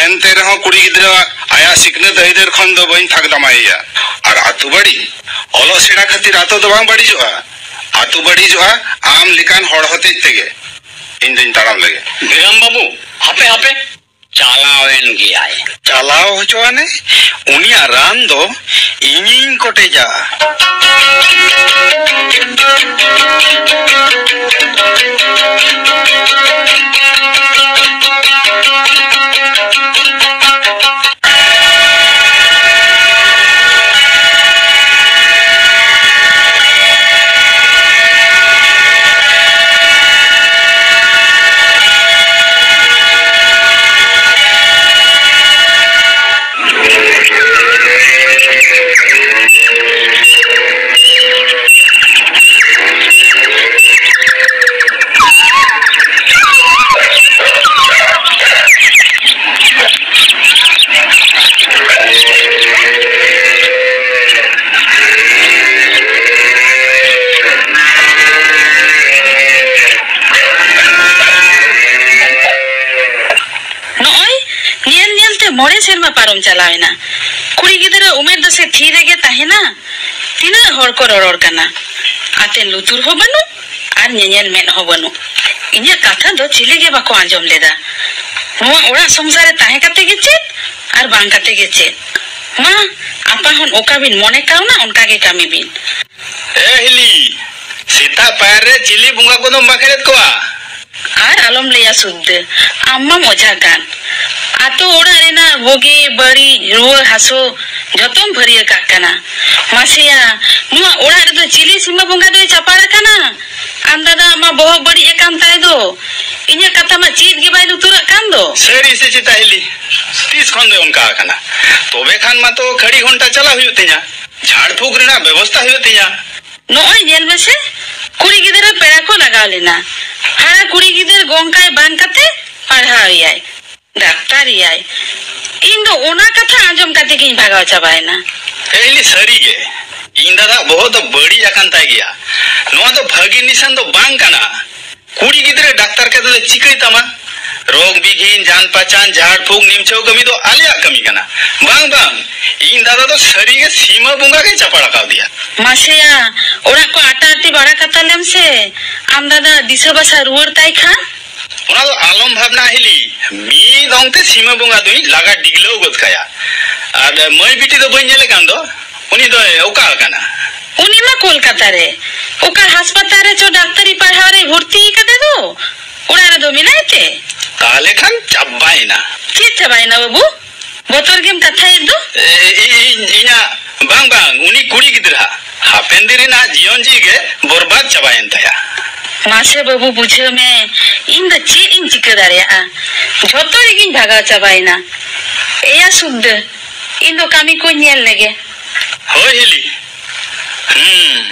ᱮᱱᱛᱮ ᱨᱮᱦᱚᱸ ᱠᱩᱲᱤ ᱜᱤᱫᱽᱨᱟᱹᱣᱟᱜ ᱟᱭᱟᱜ ᱥᱤᱠᱷᱱᱟᱹᱛ ᱟᱹᱭᱫᱟᱹᱨ ᱠᱷᱚᱱ ᱫᱚ ᱵᱟᱹᱧ ᱛᱷᱟᱠ ᱫᱟᱢᱟᱭᱮᱭᱟ᱾ ᱟᱨ ᱟᱛᱳ ᱵᱟᱹᱲᱤᱡ, ᱚᱞᱚᱜ ᱥᱮᱬᱟ ᱠᱷᱟᱹᱛᱤᱨ ᱟᱛᱳ ᱫᱚ ᱵᱟᱝ ᱵᱟᱹᱲᱤᱡᱚᱜᱼᱟ᱾ ᱟᱛᱳ ᱵᱟᱹᱲᱤᱡᱚᱜᱼᱟ ᱟᱢ ᱞᱮᱠᱟᱱ ᱦᱚᱲ ᱦᱚᱛᱮᱡ ᱛᱮᱜᱮ᱾ ᱤᱧ ᱫᱩᱧ ᱛᱟᱲᱟᱢ ᱞᱮᱜᱮ᱾ ᱵᱤᱨᱟᱢ ᱵᱟᱹᱵᱩ, ᱦᱟᱯᱮ, ᱦᱟᱯᱮ᱾ ᱪᱟᱞᱟᱣᱮᱱ ᱜᱮᱭᱟᱭ᱾ ᱪᱟᱞᱟᱣ ᱦᱚᱪᱚᱣᱟᱱᱮ, ᱩᱱᱤᱭᱟᱜ ᱨᱟᱱ ᱫᱚ ᱤᱧᱤᱧ ᱠᱚᱴᱮᱡᱟ᱾ ᱯᱮ ᱥᱮᱨᱢᱟ ᱯᱟᱨᱚᱢ ᱪᱟᱞᱟᱣ ᱮᱱᱟ᱾ ᱠᱩᱲᱤ ᱜᱤᱫᱽᱨᱟᱹ ᱩᱢᱮᱨ ᱫᱚ ᱥᱮ ᱛᱷᱤᱨ ᱨᱮᱜᱮ ᱛᱟᱦᱮᱱᱟ᱾ ᱛᱤᱱᱟᱹᱜ ᱦᱚᱲ ᱠᱚ ᱨᱚᱨᱚᱲ ᱠᱟᱱᱟ, ᱟᱛᱮᱱ ᱞᱩᱛᱩᱨ ᱦᱚᱸ ᱵᱟᱹᱱᱩᱜ ᱟᱨ ᱧᱮᱧᱮᱞ ᱢᱮᱫ ᱦᱚᱸ ᱵᱟᱹᱱᱩᱜ᱾ ᱤᱧᱟᱹᱜ ᱠᱟᱛᱷᱟ ᱫᱚ ᱪᱤᱞᱤ ᱜᱮ ᱵᱟᱠᱚ ᱟᱸᱡᱚᱢ ᱞᱮᱫᱟ᱾ ᱱᱚᱣᱟ ᱚᱲᱟᱜ ᱥᱚᱝᱥᱟᱨ ᱨᱮ ᱛᱟᱦᱮᱸ ᱠᱟᱛᱮ ᱜᱮ ᱪᱮᱫ ᱟᱨ ᱵᱟᱝ ᱠᱟᱛᱮ ᱜᱮ ᱪᱮᱫ? ᱢᱟ, ᱟᱯᱟ ᱦᱚᱱ ᱚᱠᱟ ᱵᱤᱱ ᱢᱚᱱᱮ ᱠᱟᱣᱱᱟ ᱚᱱᱠᱟ ᱜᱮ ᱠᱟᱹᱢᱤ ᱵᱤᱱ᱾ ᱮ ᱦᱤᱞᱤ, ᱥᱮᱛᱟᱜ ᱯᱟᱭᱟᱨ ᱨᱮ ᱪᱤᱞᱤ ᱵᱚᱸᱜᱟ ᱠᱚᱫᱚᱢ ᱵᱟᱠᱷᱮᱲᱮᱫ ᱠᱚᱣᱟ? ᱟᱨ ᱟᱞᱚᱢ ᱞᱟᱹᱭᱟ ᱥᱩᱫᱽᱫᱟᱹ, ᱟᱢ ᱢᱟᱢ ᱚᱡᱷᱟ ᱠᱟᱱ᱾ ᱟᱛᱳ ᱚᱲᱟᱜ ᱨᱮᱱᱟᱜ ᱵᱩᱜᱤ ᱵᱟᱹᱲᱤᱡ, ᱨᱩᱣᱟᱹ ᱦᱟᱹᱥᱩ ᱡᱷᱚᱛᱚᱢ ᱵᱷᱟᱹᱨᱤᱭᱟᱹ ᱠᱟᱜ ᱠᱟᱱᱟ᱾ ᱢᱟᱥᱮᱭᱟ, ᱱᱚᱣᱟ ᱚᱲᱟᱜ ᱨᱮᱫᱚ ᱪᱤᱞᱤ ᱥᱤᱢᱟᱹ ᱵᱚᱸᱜᱟ ᱫᱚᱭ ᱪᱟᱯᱟᱲ ᱟᱠᱟᱱᱟ? ᱟᱢ ᱫᱟᱫᱟ ᱢᱟ ᱵᱚᱦᱚᱜ ᱵᱟᱹᱲᱤᱡ ᱟᱠᱟᱱ ᱛᱟᱭ ᱫᱚ᱾ ᱤᱧᱟᱹᱜ ᱠᱟᱛᱷᱟ ᱢᱟ ᱪᱮᱫ ᱜᱮ ᱵᱟᱭ ᱞᱩᱛᱩᱨᱟᱜ ᱠᱟᱱ ᱫᱚ᱾ ᱥᱟᱹᱨᱤ ᱥᱮ ᱪᱮᱛᱟ ᱦᱤᱞᱤ? ᱛᱤᱥ ᱠᱷᱚᱱ ᱫᱚᱭ ᱚᱱᱠᱟ ᱟᱠᱟᱱᱟ? ᱛᱚᱵᱮ ᱠᱷᱟᱱ ᱢᱟᱛᱚ ᱠᱷᱟᱹᱲᱤ ᱜᱷᱚᱱᱴᱟ ᱪᱟᱞᱟᱣ ᱦᱩᱭᱩᱜ ᱛᱤᱧᱟ, ᱡᱷᱟᱲ ᱯᱷᱩᱸᱠ ᱨᱮᱱᱟᱜ ᱵᱮᱵᱚᱥᱛᱟ ᱦᱩᱭᱩᱜ ᱛᱤᱧᱟ᱾ ᱱᱚᱜᱼᱚᱭ ᱧᱮᱞ ᱢᱮᱥᱮ, ᱠᱩᱲᱤ ᱜᱤᱫᱽᱨᱟᱹ ᱯᱮᱲᱟ ᱠᱚ ᱞᱟᱜᱟᱣ ᱞᱮᱱᱟ᱾ ᱦᱟᱨᱟ ᱠᱩᱲᱤ ᱜᱤᱫᱟᱹᱨ ᱜᱚᱝᱠᱟᱭ ᱵᱟᱝ ᱠᱟᱛᱮ ᱯᱟᱲᱦᱟᱣ ᱮᱭᱟᱭ, ᱰᱟᱠᱛᱟᱨ ᱮᱭᱟᱭ᱾ ᱤᱧ ᱫᱚ ᱚᱱᱟ ᱠᱟᱛᱷᱟ ᱟᱸᱡᱚᱢ ᱠᱟᱛᱮ ᱜᱤᱧ ᱵᱷᱟᱜᱟᱣ ᱪᱟᱵᱟᱭᱮᱱᱟ᱾ ᱮ ᱦᱤᱞᱤ, ᱥᱟᱹᱨᱤ ᱜᱮ, ᱤᱧ ᱫᱟᱫᱟ ᱵᱚᱦᱚᱜ ᱫᱚ ᱵᱟᱹᱲᱤᱡ ᱟᱠᱟᱱ ᱛᱟᱭ ᱜᱮᱭᱟ᱾ ᱱᱚᱣᱟ ᱫᱚ ᱵᱷᱟᱹᱜᱤ ᱱᱤᱥᱟᱱ ᱫᱚ ᱵᱟᱝ ᱠᱟᱱᱟ᱾ ᱠᱩᱲᱤ ᱜᱤᱫᱽᱨᱟᱹ ᱰᱟᱠᱛᱟᱨ ᱠᱟᱛᱮ ᱫᱚ ᱪᱤᱠᱟᱹᱭ ᱛᱟᱢᱟ? ᱨᱳᱜᱽ ᱵᱤᱜᱷᱤᱱ, ᱡᱟᱱ ᱯᱟᱪᱟᱱ, ᱡᱷᱟᱲ ᱯᱷᱩᱸᱠ, ᱱᱤᱢᱪᱷᱟᱹᱣ ᱠᱟᱹᱢᱤ ᱫᱚ ᱟᱞᱮᱭᱟᱜ ᱠᱟᱹᱢᱤ ᱠᱟᱱᱟ᱾ ᱵᱟᱝ, ᱵᱟᱝ, ᱤᱧ ᱫᱟᱫᱟ ᱫᱚ ᱥᱟᱹᱨᱤ ᱜᱮ ᱥᱤᱢᱟᱹ ᱵᱚᱸᱜᱟ ᱜᱮ ᱪᱟᱯᱟᱲ ᱟᱠᱟᱣ ᱫᱮᱭᱟ᱾ ᱢᱟᱥᱮᱭᱟ, ᱚᱲᱟᱜ ᱠᱚ ᱟᱴᱟ ᱟᱴᱤ ᱵᱟᱲᱟ ᱠᱟᱛᱟ ᱞᱮᱢ ᱥᱮ, ᱟᱢ ᱫᱟᱫᱟ ᱫᱤᱥᱟᱹ ᱵᱟᱥᱟ ᱨᱩᱣᱟᱹᱲ ᱛᱟᱭ ᱠᱷᱟᱱ᱾ ᱚᱱᱟ ᱫᱚ ᱟᱞᱚᱢ ᱵᱷᱟᱵᱽᱱᱟ ᱦᱤᱞᱤ, ᱢᱤᱫ ᱚᱝᱛᱮ ᱥᱤᱢᱟᱹ ᱵᱚᱸᱜᱟ ᱫᱚᱧ ᱞᱟᱜᱟ ᱰᱤᱜᱽᱞᱟᱹᱣ ᱜᱚᱫ ᱠᱟᱭᱟ᱾ ᱟᱨ ᱢᱟᱹᱭ ᱵᱤᱴᱤ ᱫᱚ ᱵᱟᱹᱧ ᱧᱮᱞᱮ ᱠᱟᱱ ᱫᱚ, ᱩᱱᱤ ᱫᱚᱭ ᱚᱠᱟ ᱟᱠᱟᱱᱟ? ᱩᱱᱤ ᱢᱟ ᱠᱳᱞᱠᱟᱛᱟ ᱨᱮ, ᱚᱠᱟ ᱦᱟᱥᱯᱟᱛᱟᱞ ᱨᱮ ᱪᱚ ᱰᱟᱠᱛᱟᱨᱤ ᱯᱟᱲᱦᱟᱣ ᱨᱮ ᱵᱷᱚᱨᱛᱤ ᱠᱟᱫᱮ ᱫᱚ, ᱚᱲᱟᱜ ᱨᱮᱫᱚ ᱢᱮᱱᱟᱭ ᱛᱮ? ᱛᱟᱦᱞᱮ ᱠᱷᱟᱱ ᱪᱟᱵᱟᱭᱮᱱᱟ᱾ ᱪᱮᱫ ᱪᱟᱵᱟᱭᱮᱱᱟ ᱵᱟᱹᱵᱩ? ᱵᱚᱛᱚᱨ ᱜᱮᱢ ᱠᱟᱛᱷᱟᱭᱮᱫ ᱫᱚ᱾ ᱮ, ᱤ-, ᱤᱧ, ᱤᱧᱟᱜ, ᱵᱟᱝ, ᱵᱟᱝ, ᱩᱱᱤ ᱠᱩᱲᱤ ᱜᱤᱫᱽᱨᱟᱹ ᱦᱟᱜ ᱦᱟᱯᱮᱱ ᱫᱤᱱ ᱨᱮᱱᱟᱜ ᱡᱤᱭᱚᱱ ᱡᱤᱣᱤ ᱜᱮ ᱵᱚᱨᱵᱟᱫ ᱪᱟᱵᱟᱭᱮᱱ ᱛᱟᱭᱟ᱾ ᱢᱟᱥᱮ ᱵᱟᱹᱵᱩ, ᱵᱩᱡᱷᱟᱹᱣ ᱢᱮ, ᱤᱧ ᱫᱚ ᱪᱮᱫ ᱤᱧ ᱪᱤᱠᱟᱹ ᱫᱟᱲᱮᱭᱟᱜᱼᱟ? ᱡᱷᱚᱛᱚ ᱨᱮᱜᱤᱧ ᱵᱷᱟᱜᱟᱣ ᱪᱟᱵᱟᱭᱮᱱᱟ᱾ ᱮᱭᱟ ᱥᱩᱠᱫᱟᱹ, ᱤᱧ ᱫᱚ ᱠᱟᱹᱢᱤ ᱠᱚᱧ ᱧᱮᱞ ᱞᱮᱜᱮ᱾ ᱦᱳᱭ ᱦᱤᱞᱤ᱾ ᱦᱩᱸ,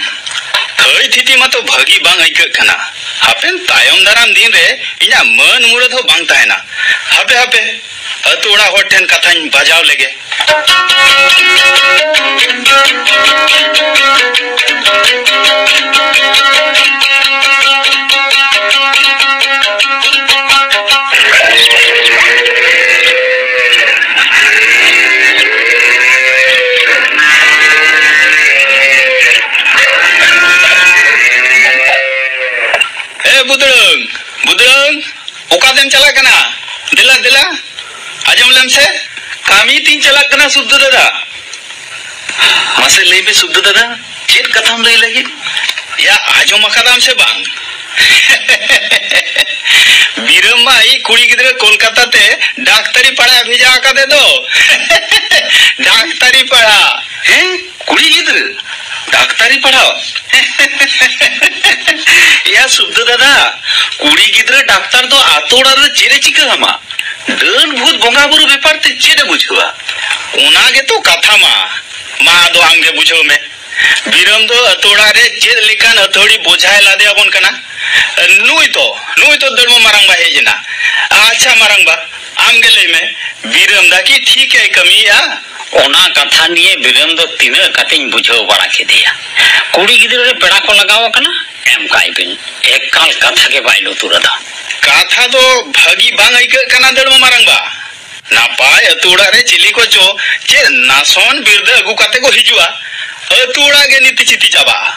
ᱛᱷᱟᱹᱭ ᱛᱷᱤᱛᱤ ᱢᱟᱛᱚ ᱵᱷᱟᱹᱜᱤ ᱵᱟᱝ ᱟᱹᱭᱠᱟᱹᱜ ᱠᱟᱱᱟ᱾ ᱦᱟᱯᱮᱱ ᱛᱟᱭᱚᱢ ᱫᱟᱨᱟᱢ ᱫᱤᱱ ᱨᱮ ᱤᱧᱟᱜ ᱢᱟᱹᱱ ᱢᱩᱨᱟᱹᱫ ᱦᱚᱸ ᱵᱟᱝ ᱛᱟᱦᱮᱱᱟ᱾ ᱦᱟᱯᱮ, ᱦᱟᱯᱮ, ᱟᱹᱛᱩ ᱚᱲᱟᱜ ᱦᱚᱲ ᱴᱷᱮᱱ ᱠᱟᱛᱷᱟᱧ ᱵᱟᱡᱟᱣ ᱞᱮᱜᱮ᱾ ᱵᱩᱫᱲᱟᱹᱝ, ᱵᱩᱫᱲᱟᱹᱝ, ᱚᱠᱟᱛᱮᱢ ᱪᱟᱞᱟᱜ ᱠᱟᱱᱟ? ᱫᱮᱞᱟ, ᱫᱮᱞᱟ, ᱟᱸᱡᱚᱢ ᱞᱮᱢ ᱥᱮ᱾ ᱠᱟᱹᱢᱤ ᱛᱤᱧ ᱪᱟᱞᱟᱜ ᱠᱟᱱᱟ ᱥᱩᱵᱫᱷᱩ ᱫᱟᱫᱟ᱾ ᱢᱟᱥᱮ ᱞᱟᱹᱭ ᱢᱮ ᱥᱩᱵᱫᱷᱩ ᱫᱟᱫᱟ, ᱪᱮᱫ ᱠᱟᱛᱷᱟᱢ ᱞᱟᱹᱭ ᱞᱟᱹᱜᱤᱫ? ᱭᱟ, ᱟᱸᱡᱚᱢ ᱟᱠᱟᱫᱟᱢ ᱥᱮ ᱵᱟᱝ? ᱵᱤᱨᱟᱹᱢ ᱢᱟ ᱟᱡ ᱠᱩᱲᱤ ᱜᱤᱫᱽᱨᱟᱹ ᱠᱳᱞᱠᱟᱛᱟ ᱛᱮ ᱰᱟᱠᱛᱟᱨᱤ ᱯᱟᱲᱦᱟᱜ ᱵᱷᱮᱡᱟ ᱟᱠᱟᱫᱮ ᱫᱚ᱾ ᱰᱟᱠᱛᱟᱨᱤ ᱯᱟᱲᱦᱟᱜ? ᱦᱮᱸ? ᱠᱩᱲᱤ ᱜᱤᱫᱽᱨᱟᱹ ᱰᱟᱠᱛᱟᱨᱤ ᱯᱟᱲᱦᱟᱣ? ᱮᱭᱟ ᱥᱩᱵᱫᱷᱩ ᱫᱟᱫᱟ, ᱠᱩᱲᱤ ᱜᱤᱫᱽᱨᱟᱹ ᱰᱟᱠᱛᱟᱨ ᱫᱚ ᱟᱛᱳ ᱚᱲᱟᱜ ᱨᱮ ᱪᱮᱫ ᱮ ᱪᱤᱠᱟᱹ ᱟᱢᱟ? ᱰᱟᱹᱱ ᱵᱷᱩᱛ ᱵᱚᱸᱜᱟ ᱵᱩᱨᱩ ᱵᱮᱯᱟᱨ ᱛᱮ ᱪᱮᱫ ᱮ ᱵᱩᱡᱷᱟᱹᱣᱟ? ᱚᱱᱟ ᱜᱮᱛᱚ ᱠᱟᱛᱷᱟ ᱢᱟ᱾ ᱢᱟ ᱟᱫᱚ ᱟᱢ ᱜᱮ ᱵᱩᱡᱷᱟᱹᱣ ᱢᱮ᱾ ᱵᱤᱨᱟᱹᱢ ᱫᱚ ᱟᱛᱳ ᱚᱲᱟᱜ ᱨᱮ ᱪᱮᱫ ᱞᱮᱠᱟᱱ ᱟᱹᱛᱷᱟᱹᱲᱤ ᱵᱚᱡᱷᱟᱭ ᱞᱟᱫᱮ ᱟᱵᱚᱱ ᱠᱟᱱᱟ? ᱱᱩᱭ ᱛᱚ, ᱱᱩᱭ ᱛᱚ ᱫᱟᱹᱲᱢᱟ ᱢᱟᱨᱟᱝᱵᱟ ᱦᱮᱡ ᱮᱱᱟ᱾ ᱟᱪᱪᱷᱟ ᱢᱟᱨᱟᱝᱵᱟ, ᱟᱢ ᱜᱮ ᱞᱟᱹᱭ ᱢᱮ, ᱵᱤᱨᱟᱹᱢ ᱫᱟ ᱠᱤ ᱴᱷᱤᱠ ᱮ ᱠᱟᱹᱢᱤᱭᱮᱜᱼᱟ? ᱚᱱᱟ ᱠᱟᱛᱷᱟ ᱱᱤᱭᱮ ᱵᱤᱨᱟᱹᱢ ᱫᱚ ᱛᱤᱱᱟᱹᱜ ᱠᱟᱛᱮᱧ ᱵᱩᱡᱷᱟᱹᱣ ᱵᱟᱲᱟ ᱠᱮᱫᱮᱭᱟ᱾ ᱠᱩᱲᱤ ᱜᱤᱫᱽᱨᱟᱹ ᱨᱮ ᱯᱮᱲᱟ ᱠᱚ ᱞᱟᱜᱟᱣ ᱟᱠᱟᱱᱟ, ᱮᱢ ᱠᱟᱭ ᱵᱤᱱ᱾ ᱮᱠᱟᱞ ᱠᱟᱛᱷᱟ ᱜᱮ ᱵᱟᱭ ᱞᱩᱛᱩᱨ ᱟᱫᱟ᱾ ᱠᱟᱛᱷᱟ ᱫᱚ ᱵᱷᱟᱹᱜᱤ ᱵᱟᱝ ᱟᱹᱭᱠᱟᱹᱜ ᱠᱟᱱᱟ ᱫᱟᱹᱲᱢᱟ ᱢᱟᱨᱟᱝᱵᱟ᱾ ᱱᱟᱯᱟᱭ ᱟᱹᱛᱩ ᱚᱲᱟᱜ ᱨᱮ ᱪᱤᱞᱤ ᱠᱚᱪᱚ ᱪᱮᱫ ᱱᱟᱥᱚᱱ ᱵᱤᱨᱫᱟᱹ ᱟᱹᱜᱩ ᱠᱟᱛᱮ ᱠᱚ ᱦᱤᱡᱩᱜᱼᱟ᱾ ᱟᱹᱛᱩ ᱚᱲᱟᱜ ᱜᱮ ᱱᱤᱛᱤ ᱪᱤᱛᱤ ᱪᱟᱵᱟᱜᱼᱟ᱾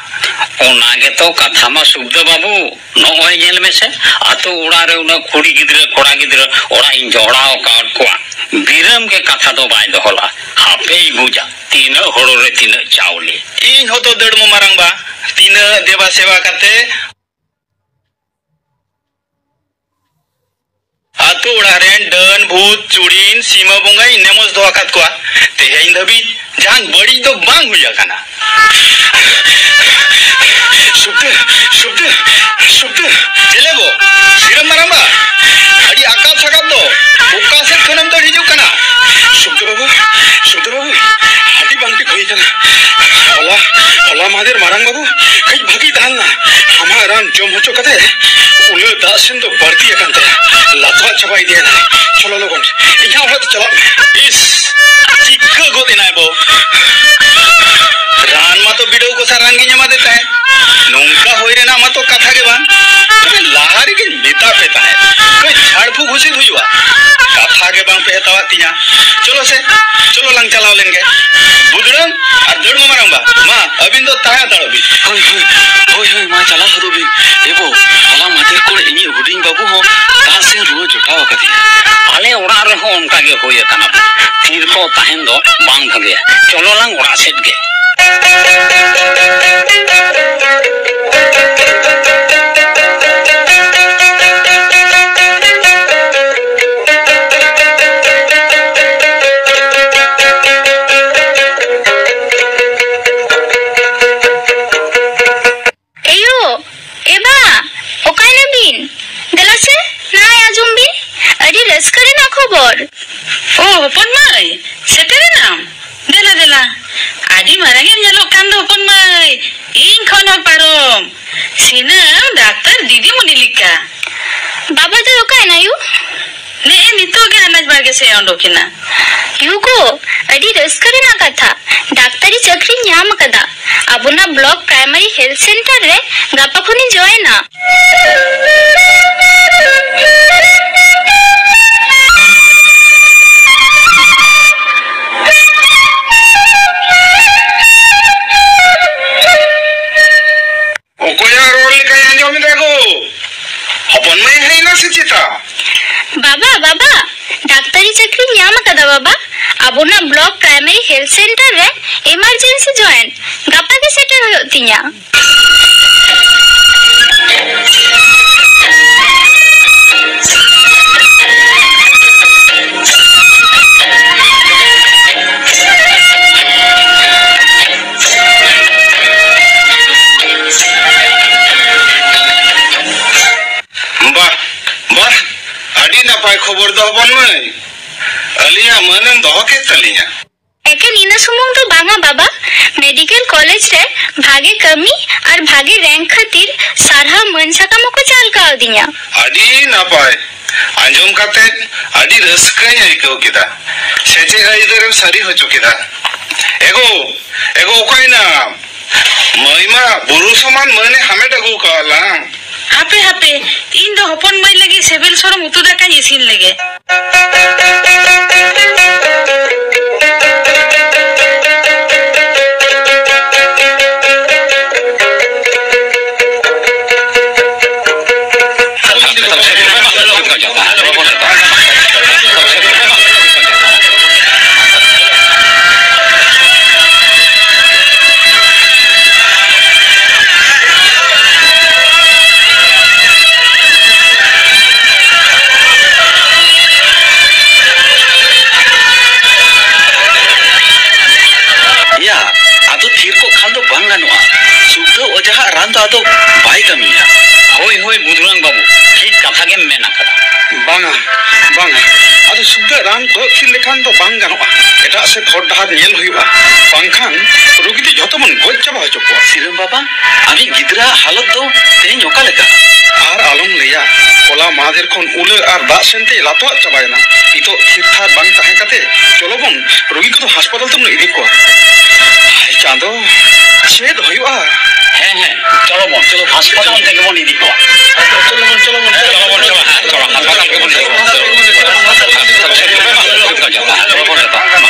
ᱚᱱᱟ ᱜᱮᱛᱚ ᱠᱟᱛᱷᱟ ᱢᱟ ᱥᱩᱠᱫᱟᱹ ᱵᱟᱹᱵᱩ᱾ ᱱᱚᱜᱼᱚᱭ ᱧᱮᱞ ᱢᱮᱥᱮ, ᱟᱛᱳ ᱚᱲᱟᱜ ᱨᱮ ᱩᱱᱟᱹᱜ ᱠᱩᱲᱤ ᱜᱤᱫᱽᱨᱟᱹ ᱠᱚᱲᱟ ᱜᱤᱫᱽᱨᱟᱹ ᱚᱲᱟᱜ ᱤᱧ ᱡᱚᱲᱟᱣ ᱟᱠᱟᱫ ᱠᱚᱣᱟ᱾ ᱵᱤᱨᱟᱹᱢ ᱜᱮ ᱠᱟᱛᱷᱟ ᱫᱚ ᱵᱟᱭ ᱫᱚᱦᱚ ᱞᱟᱜᱼᱟ᱾ ᱦᱟᱯᱮᱭ ᱵᱩᱡᱟ, ᱛᱤᱱᱟᱹᱜ ᱦᱳᱲᱳ ᱨᱮ ᱛᱤᱱᱟᱹᱜ ᱪᱟᱣᱞᱮ᱾ ᱤᱧ ᱦᱚᱸᱛᱚ ᱫᱟᱹᱲᱢᱚ ᱢᱟᱨᱟᱝᱵᱟ, ᱛᱤᱱᱟᱹᱜ ᱫᱮᱵᱟ ᱥᱮᱵᱟ ᱠᱟᱛᱮ ᱟᱛᱳ ᱚᱲᱟᱜ ᱨᱮᱱ ᱰᱟᱹᱱ, ᱵᱷᱩᱛ, ᱪᱩᱲᱤᱱ, ᱥᱤᱢᱟᱹ ᱵᱚᱸᱜᱟᱧ ᱱᱮᱢᱚᱥ ᱫᱚᱦᱚ ᱟᱠᱟᱫ ᱠᱚᱣᱟ᱾ ᱛᱮᱦᱮᱧ ᱫᱷᱟᱹᱵᱤᱡ ᱡᱟᱦᱟᱱ ᱵᱟᱹᱲᱤᱡ ᱫᱚ ᱵᱟᱝ ᱦᱩᱭ ᱟᱠᱟᱱᱟ᱾ ᱥᱩᱠᱫᱟᱹ, ᱥᱩᱠᱫᱟᱹ, ᱥᱩᱠᱫᱟᱹ᱾ ᱪᱮᱞᱮ ᱜᱚ? ᱥᱤᱨᱟᱹᱢ ᱢᱟᱨᱟᱝᱵᱟ? ᱟᱹᱰᱤ ᱟᱠᱟᱞ ᱥᱟᱠᱟᱞ ᱫᱚ᱾ ᱚᱠᱟ ᱥᱮᱫ ᱠᱷᱚᱱᱮᱢ ᱫᱟᱹᱲ ᱦᱤᱡᱩᱜ ᱠᱟᱱᱟ? ᱥᱩᱠᱫᱟᱹ ᱵᱟᱹᱵᱩ, ᱥᱩᱠᱫᱟᱹ ᱵᱟᱹᱵᱩ, ᱟᱹᱰᱤ ᱵᱟᱝ ᱴᱷᱤᱠ ᱦᱩᱭ ᱟᱠᱟᱱᱟ᱾ ᱦᱚᱞᱟ, ᱦᱚᱞᱟ ᱢᱟᱦᱫᱮᱨ ᱢᱟᱨᱟᱝ ᱵᱟᱹᱵᱩ ᱠᱟᱹᱡ ᱵᱷᱟᱹᱜᱤ ᱛᱟᱦᱮᱸ ᱞᱮᱱᱟ᱾ ᱟᱢᱟᱜ ᱨᱟᱱ ᱡᱚᱢ ᱦᱚᱪᱚ ᱠᱟᱛᱮ ᱩᱞᱟᱹ ᱫᱟᱜ ᱥᱮᱱ ᱫᱚ ᱵᱟᱹᱲᱛᱤ ᱟᱠᱟᱱ ᱛᱟᱭᱟ᱾ ᱞᱟᱛᱣᱟᱜ ᱪᱟᱵᱟ ᱤᱫᱤᱭᱮᱱᱟᱭ᱾ ᱪᱚᱞᱚ ᱞᱚᱜᱚᱱ, ᱤᱧᱟᱹᱜ ᱚᱲᱟᱜ ᱛᱮ ᱪᱟᱞᱟᱜ ᱢᱮ᱾ ᱤᱥ, ᱪᱤᱠᱟᱹ ᱜᱚᱫ ᱮᱱᱟᱭ ᱵᱚ? ᱨᱟᱱ ᱢᱟᱛᱚ ᱵᱤᱰᱟᱹᱣ ᱠᱚᱥᱟ ᱨᱟᱱ ᱜᱤᱧ ᱮᱢᱟᱫᱮ ᱛᱟᱦᱮᱸᱫ᱾ ᱱᱚᱝᱠᱟ ᱦᱩᱭ ᱨᱮᱱᱟᱜ ᱢᱟᱛᱚ ᱠᱟᱛᱷᱟ ᱜᱮ ᱵᱟᱝ᱾ ᱛᱚᱵᱮ ᱞᱟᱦᱟ ᱨᱮᱜᱮᱧ ᱢᱮᱛᱟ ᱯᱮ ᱛᱟᱦᱮᱸᱫ, ᱠᱟᱹᱡ ᱡᱷᱟᱲ ᱯᱷᱩᱸᱠ ᱦᱩᱥᱤᱫ ᱦᱩᱭᱩᱜᱼᱟ᱾ ᱠᱟᱛᱷᱟ ᱜᱮ ᱵᱟᱝ ᱯᱮ ᱦᱟᱛᱟᱣᱟᱫ ᱛᱤᱧᱟ᱾ ᱪᱚᱞᱚ ᱥᱮ, ᱪᱚᱞᱚ ᱞᱟᱝ ᱪᱟᱞᱟᱣ ᱞᱮᱱ ᱜᱮ᱾ ᱵᱩᱫᱲᱟᱹᱝ ᱟᱨ ᱫᱟᱹᱲᱢᱟ ᱢᱟᱨᱟᱝᱵᱟ, ᱢᱟ ᱟᱹᱵᱤᱱ ᱫᱚ ᱛᱟᱦᱮᱸ ᱦᱟᱛᱟᱲᱚᱜ ᱵᱤᱱ᱾ ᱦᱳᱭ, ᱦᱳᱭ, ᱦᱳᱭ, ᱦᱳᱭ, ᱢᱟ ᱪᱟᱞᱟᱣ ᱦᱚᱫᱚᱜ ᱵᱤᱱ᱾ ᱮ ᱵᱚ, ᱦᱚᱞᱟ ᱢᱟᱫᱷᱮᱨ ᱨᱩᱣᱟᱹ ᱡᱚᱴᱟᱣ ᱟᱠᱟᱫᱮᱭᱟ᱾ ᱟᱞᱮ ᱚᱲᱟᱜ ᱨᱮᱦᱚᱸ ᱚᱱᱠᱟ ᱜᱮ ᱦᱩᱭ ᱟᱠᱟᱱᱟ᱾ ᱛᱷᱤᱨ ᱠᱚᱜ ᱛᱟᱦᱮᱱ ᱫᱚ ᱵᱟᱝ ᱵᱷᱟᱜᱮᱭᱟ᱾ ᱪᱚᱞᱚ ᱞᱟᱝ ᱚᱲᱟᱜ ᱥᱮᱫ ᱜᱮ᱾ ᱮᱭᱳ, ᱮ ᱵᱟ, ᱚᱠᱟᱭ ᱱᱟᱵᱤᱱ? ᱫᱮᱞᱟ ᱥᱮ, ᱱᱟᱭ ᱟᱸᱡᱚᱢ ᱵᱤᱱ, ᱟᱹᱰᱤ ᱨᱟᱹᱥᱠᱟᱹ ᱨᱮᱱᱟᱜ ᱠᱷᱚᱵᱚᱨ᱾ ᱳ, ᱦᱚᱯᱚᱱ ᱢᱟᱹᱭ, ᱥᱮᱴᱮᱨᱮᱱᱟᱢ? ᱫᱮᱞᱟ, ᱫᱮᱞᱟ, ᱟᱹᱰᱤ ᱢᱟᱨᱟᱝ ᱮᱢ ᱧᱮᱞᱚᱜ ᱠᱟᱱ ᱫᱚ, ᱦᱚᱯᱚᱱ ᱢᱟᱹᱭ, ᱤᱧ ᱠᱷᱚᱱ ᱦᱚᱸ ᱯᱟᱨᱚᱢ, ᱥᱤᱱᱟᱹᱢ ᱰᱟᱠᱛᱟᱨ ᱫᱤᱫᱤᱢᱩᱱᱤ ᱞᱮᱠᱟ᱾ ᱵᱟᱵᱟ ᱫᱚᱭ ᱚᱠᱟᱭᱮᱱᱟ ᱭᱩ? ᱱᱮᱜᱼᱮ ᱱᱤᱛᱚᱜ ᱜᱮ ᱟᱱᱟᱡ ᱵᱟᱲᱜᱮ ᱥᱮᱫ ᱮ ᱚᱰᱚᱠᱮᱱᱟ᱾ ᱭᱩ ᱜᱳ, ᱟᱹᱰᱤ ᱨᱟᱹᱥᱠᱟᱹ ᱨᱮᱱᱟᱜ ᱠᱟᱛᱷᱟ, ᱰᱟᱠᱛᱟᱨᱤ ᱪᱟᱹᱠᱨᱤᱧ ᱧᱟᱢ ᱟᱠᱟᱫᱟ᱾ ᱟᱵᱚᱱᱟᱜ ᱵᱞᱚᱠ ᱯᱨᱟᱭᱢᱟᱨᱤ ᱦᱮᱞᱛᱷ ᱥᱮᱱᱴᱟᱨ ᱨᱮ ᱜᱟᱯᱟ ᱠᱷᱚᱱᱤᱧ ᱡᱚᱭᱮᱱᱟ᱾ ᱚᱠᱚᱭᱟᱜ ᱨᱚᱲ ᱞᱮᱠᱟᱧ ᱟᱸᱡᱚᱢ ᱮᱫᱟ ᱜᱳ? ᱦᱚᱯᱚᱱ ᱢᱟᱹᱭ ᱦᱮᱡ ᱮᱱᱟ ᱥᱮ ᱪᱮᱛᱟ? ᱵᱟᱵᱟ, ᱵᱟᱵᱟ, ᱰᱟᱠᱛᱟᱨᱤ ᱪᱟᱹᱠᱨᱤᱧ ᱧᱟᱢ ᱟᱠᱟᱫᱟ ᱵᱟᱵᱟ᱾ ᱟᱵᱚᱱᱟᱜ ᱵᱞᱚᱠ ᱯᱨᱟᱭᱢᱟᱨᱤ ᱦᱮᱞᱛᱷ ᱥᱮᱱᱴᱟᱨ ᱨᱮ ᱮᱢᱟᱨᱡᱮᱱᱥᱤ ᱡᱚᱭᱮᱱ᱾ ᱜᱟᱯᱟ ᱜᱮ ᱥᱮᱴᱮᱨ ᱦᱩᱭᱩᱜ ᱛᱤᱧᱟ᱾ ᱵᱟᱦ, ᱵᱟᱦ, ᱟᱹᱰᱤ ᱱᱟᱯᱟᱭ ᱠᱷᱚᱵᱚᱨ ᱫᱚ ᱦᱚᱯᱚᱱ ᱢᱟᱹᱭ᱾ ᱟᱹᱞᱤᱧᱟᱜ ᱢᱟᱹᱱᱮᱢ ᱫᱚᱦᱚ ᱠᱮᱫ ᱛᱟᱹᱞᱤᱧᱟ᱾ ᱮᱠᱮᱱ ᱤᱱᱟᱹ ᱥᱩᱢᱩᱝ ᱫᱚ ᱵᱟᱝᱟ ᱵᱟᱵᱟ, ᱢᱮᱰᱤᱠᱮᱞ ᱠᱚᱞᱮᱡᱽ ᱨᱮ ᱵᱷᱟᱜᱮ ᱠᱟᱹᱢᱤ ᱟᱨ ᱵᱷᱟᱜᱮ ᱨᱮᱝᱠ ᱠᱷᱟᱹᱛᱤᱨ ᱥᱟᱨᱦᱟᱣ ᱢᱟᱹᱱ ᱥᱟᱠᱟᱢ ᱦᱚᱸᱠᱚ ᱪᱟᱞ ᱠᱟᱣᱫᱤᱧᱟ᱾ ᱟᱹᱰᱤ ᱱᱟᱯᱟᱭ, ᱟᱸᱡᱚᱢ ᱠᱟᱛᱮ ᱟᱹᱰᱤ ᱨᱟᱹᱥᱠᱟᱹᱧ ᱟᱹᱭᱠᱟᱹᱣ ᱠᱮᱫᱟ᱾ ᱥᱮᱪᱮᱫ ᱟᱹᱭᱫᱟᱹᱨᱮᱢ ᱥᱟᱹᱨᱤ ᱦᱚᱪᱚ ᱠᱮᱫᱟ᱾ ᱮᱜᱳ, ᱮᱜᱳ, ᱚᱠᱟᱭᱮᱱᱟᱢ? ᱢᱟᱹᱭ ᱢᱟ ᱵᱩᱨᱩ ᱥᱚᱢᱟᱱ ᱢᱟᱹᱱᱮ ᱦᱟᱢᱮᱴ ᱟᱹᱜᱩ ᱠᱟᱣᱟ ᱞᱟᱝ᱾ ᱦᱟᱯᱮ, ᱦᱟᱯᱮ, ᱤᱧ ᱫᱚ ᱦᱚᱯᱚᱱ ᱢᱟᱹᱭ ᱞᱟᱹᱜᱤᱫ ᱥᱤᱵᱤᱞ ᱥᱚᱲᱚᱢ ᱩᱛᱩ ᱫᱟᱠᱟᱧ ᱤᱥᱤᱱ ᱞᱮᱜᱮ᱾ ᱫᱚ ᱟᱫᱚ ᱵᱟᱭ ᱠᱟᱹᱢᱤᱭᱟ᱾ ᱦᱳᱭ, ᱦᱳᱭ, ᱵᱩᱫᱷᱩᱨᱟᱢ ᱵᱟᱹᱵᱩ, ᱴᱷᱤᱠ ᱠᱟᱛᱷᱟ ᱜᱮᱢ ᱢᱮᱱ ᱟᱠᱟᱫᱟ᱾ ᱵᱟᱝᱟ, ᱵᱟᱝᱟ, ᱟᱫᱚ ᱥᱩᱠᱟᱹ ᱨᱟᱱ ᱠᱚᱭᱚᱜ ᱛᱷᱤᱨ ᱞᱮᱠᱷᱟᱱ ᱫᱚ ᱵᱟᱝ ᱜᱟᱱᱚᱜᱼᱟ᱾ ᱮᱴᱟᱜ ᱥᱮᱫ ᱦᱚᱨ ᱰᱟᱦᱟᱨ ᱧᱮᱞ ᱦᱩᱭᱩᱜᱼᱟ, ᱵᱟᱝᱠᱷᱟᱱ ᱨᱩᱜᱤ ᱫᱚ ᱡᱷᱚᱛᱚ ᱵᱚᱱ ᱜᱚᱡ ᱪᱟᱵᱟ ᱦᱚᱪᱚ ᱠᱚᱣᱟ᱾ ᱥᱤᱨᱟᱹᱢ ᱵᱟᱵᱟ, ᱟᱢᱤᱡ ᱜᱤᱫᱽᱨᱟᱹᱣᱟᱜ ᱦᱟᱞᱚᱛ ᱫᱚ ᱛᱮᱦᱮᱧ ᱚᱠᱟ ᱞᱮᱠᱟ? ᱟᱨ ᱟᱞᱚᱢ ᱞᱟᱹᱭᱟ, ᱦᱚᱞᱟ ᱢᱟᱦᱫᱮᱨ ᱠᱷᱚᱱ ᱩᱞᱟᱹ ᱟᱨ ᱫᱟᱜ ᱥᱮᱱᱛᱮ ᱞᱟᱛᱚᱣᱟᱜ ᱪᱟᱵᱟᱭᱮᱱᱟ᱾ ᱱᱤᱛᱚᱜ ᱛᱷᱤᱨ ᱛᱷᱟᱨ ᱵᱟᱝ ᱛᱟᱦᱮᱸ ᱠᱟᱛᱮ ᱪᱚᱞᱚ ᱵᱚᱱ ᱨᱩᱜᱤ ᱠᱚᱫᱚ ᱦᱟᱥᱯᱟᱛᱟᱞ ᱛᱮᱵᱚᱱ ᱤᱫᱤ ᱠᱚᱣᱟ᱾ ᱦᱟᱭ ᱪᱟᱸᱫᱚ, ᱪᱮᱫ ᱦᱩᱭᱩᱜᱼᱟ? ᱦᱮᱸ, ᱦᱮᱸ, ᱪᱚᱞᱚ ᱵᱚᱱ, ᱪᱚᱞᱚ ᱦᱟᱥᱯᱟᱛᱟᱞ ᱛᱮᱜᱮ ᱵᱚᱱ ᱤᱫᱤ ᱠᱚᱣᱟ᱾ ᱪᱚᱞᱚ ᱵᱚᱱ, ᱪᱚᱞᱚ ᱵᱚᱱ, ᱪᱚᱞᱚ ᱵᱚᱱ, ᱪᱚᱞᱚ, ᱦᱟᱥᱯᱟᱛᱟᱞ ᱛᱮᱜᱮ ᱵᱚᱱ ᱤᱫᱤ ᱠᱚᱣᱟ᱾ ᱪᱚᱞᱚ ᱵᱚᱱ, ᱪᱚᱞᱚ, ᱪᱚᱞᱚ, ᱪᱚᱞᱚ, ᱪᱚᱞᱚ, ᱪᱚᱞᱚ, ᱪᱚᱞᱚ,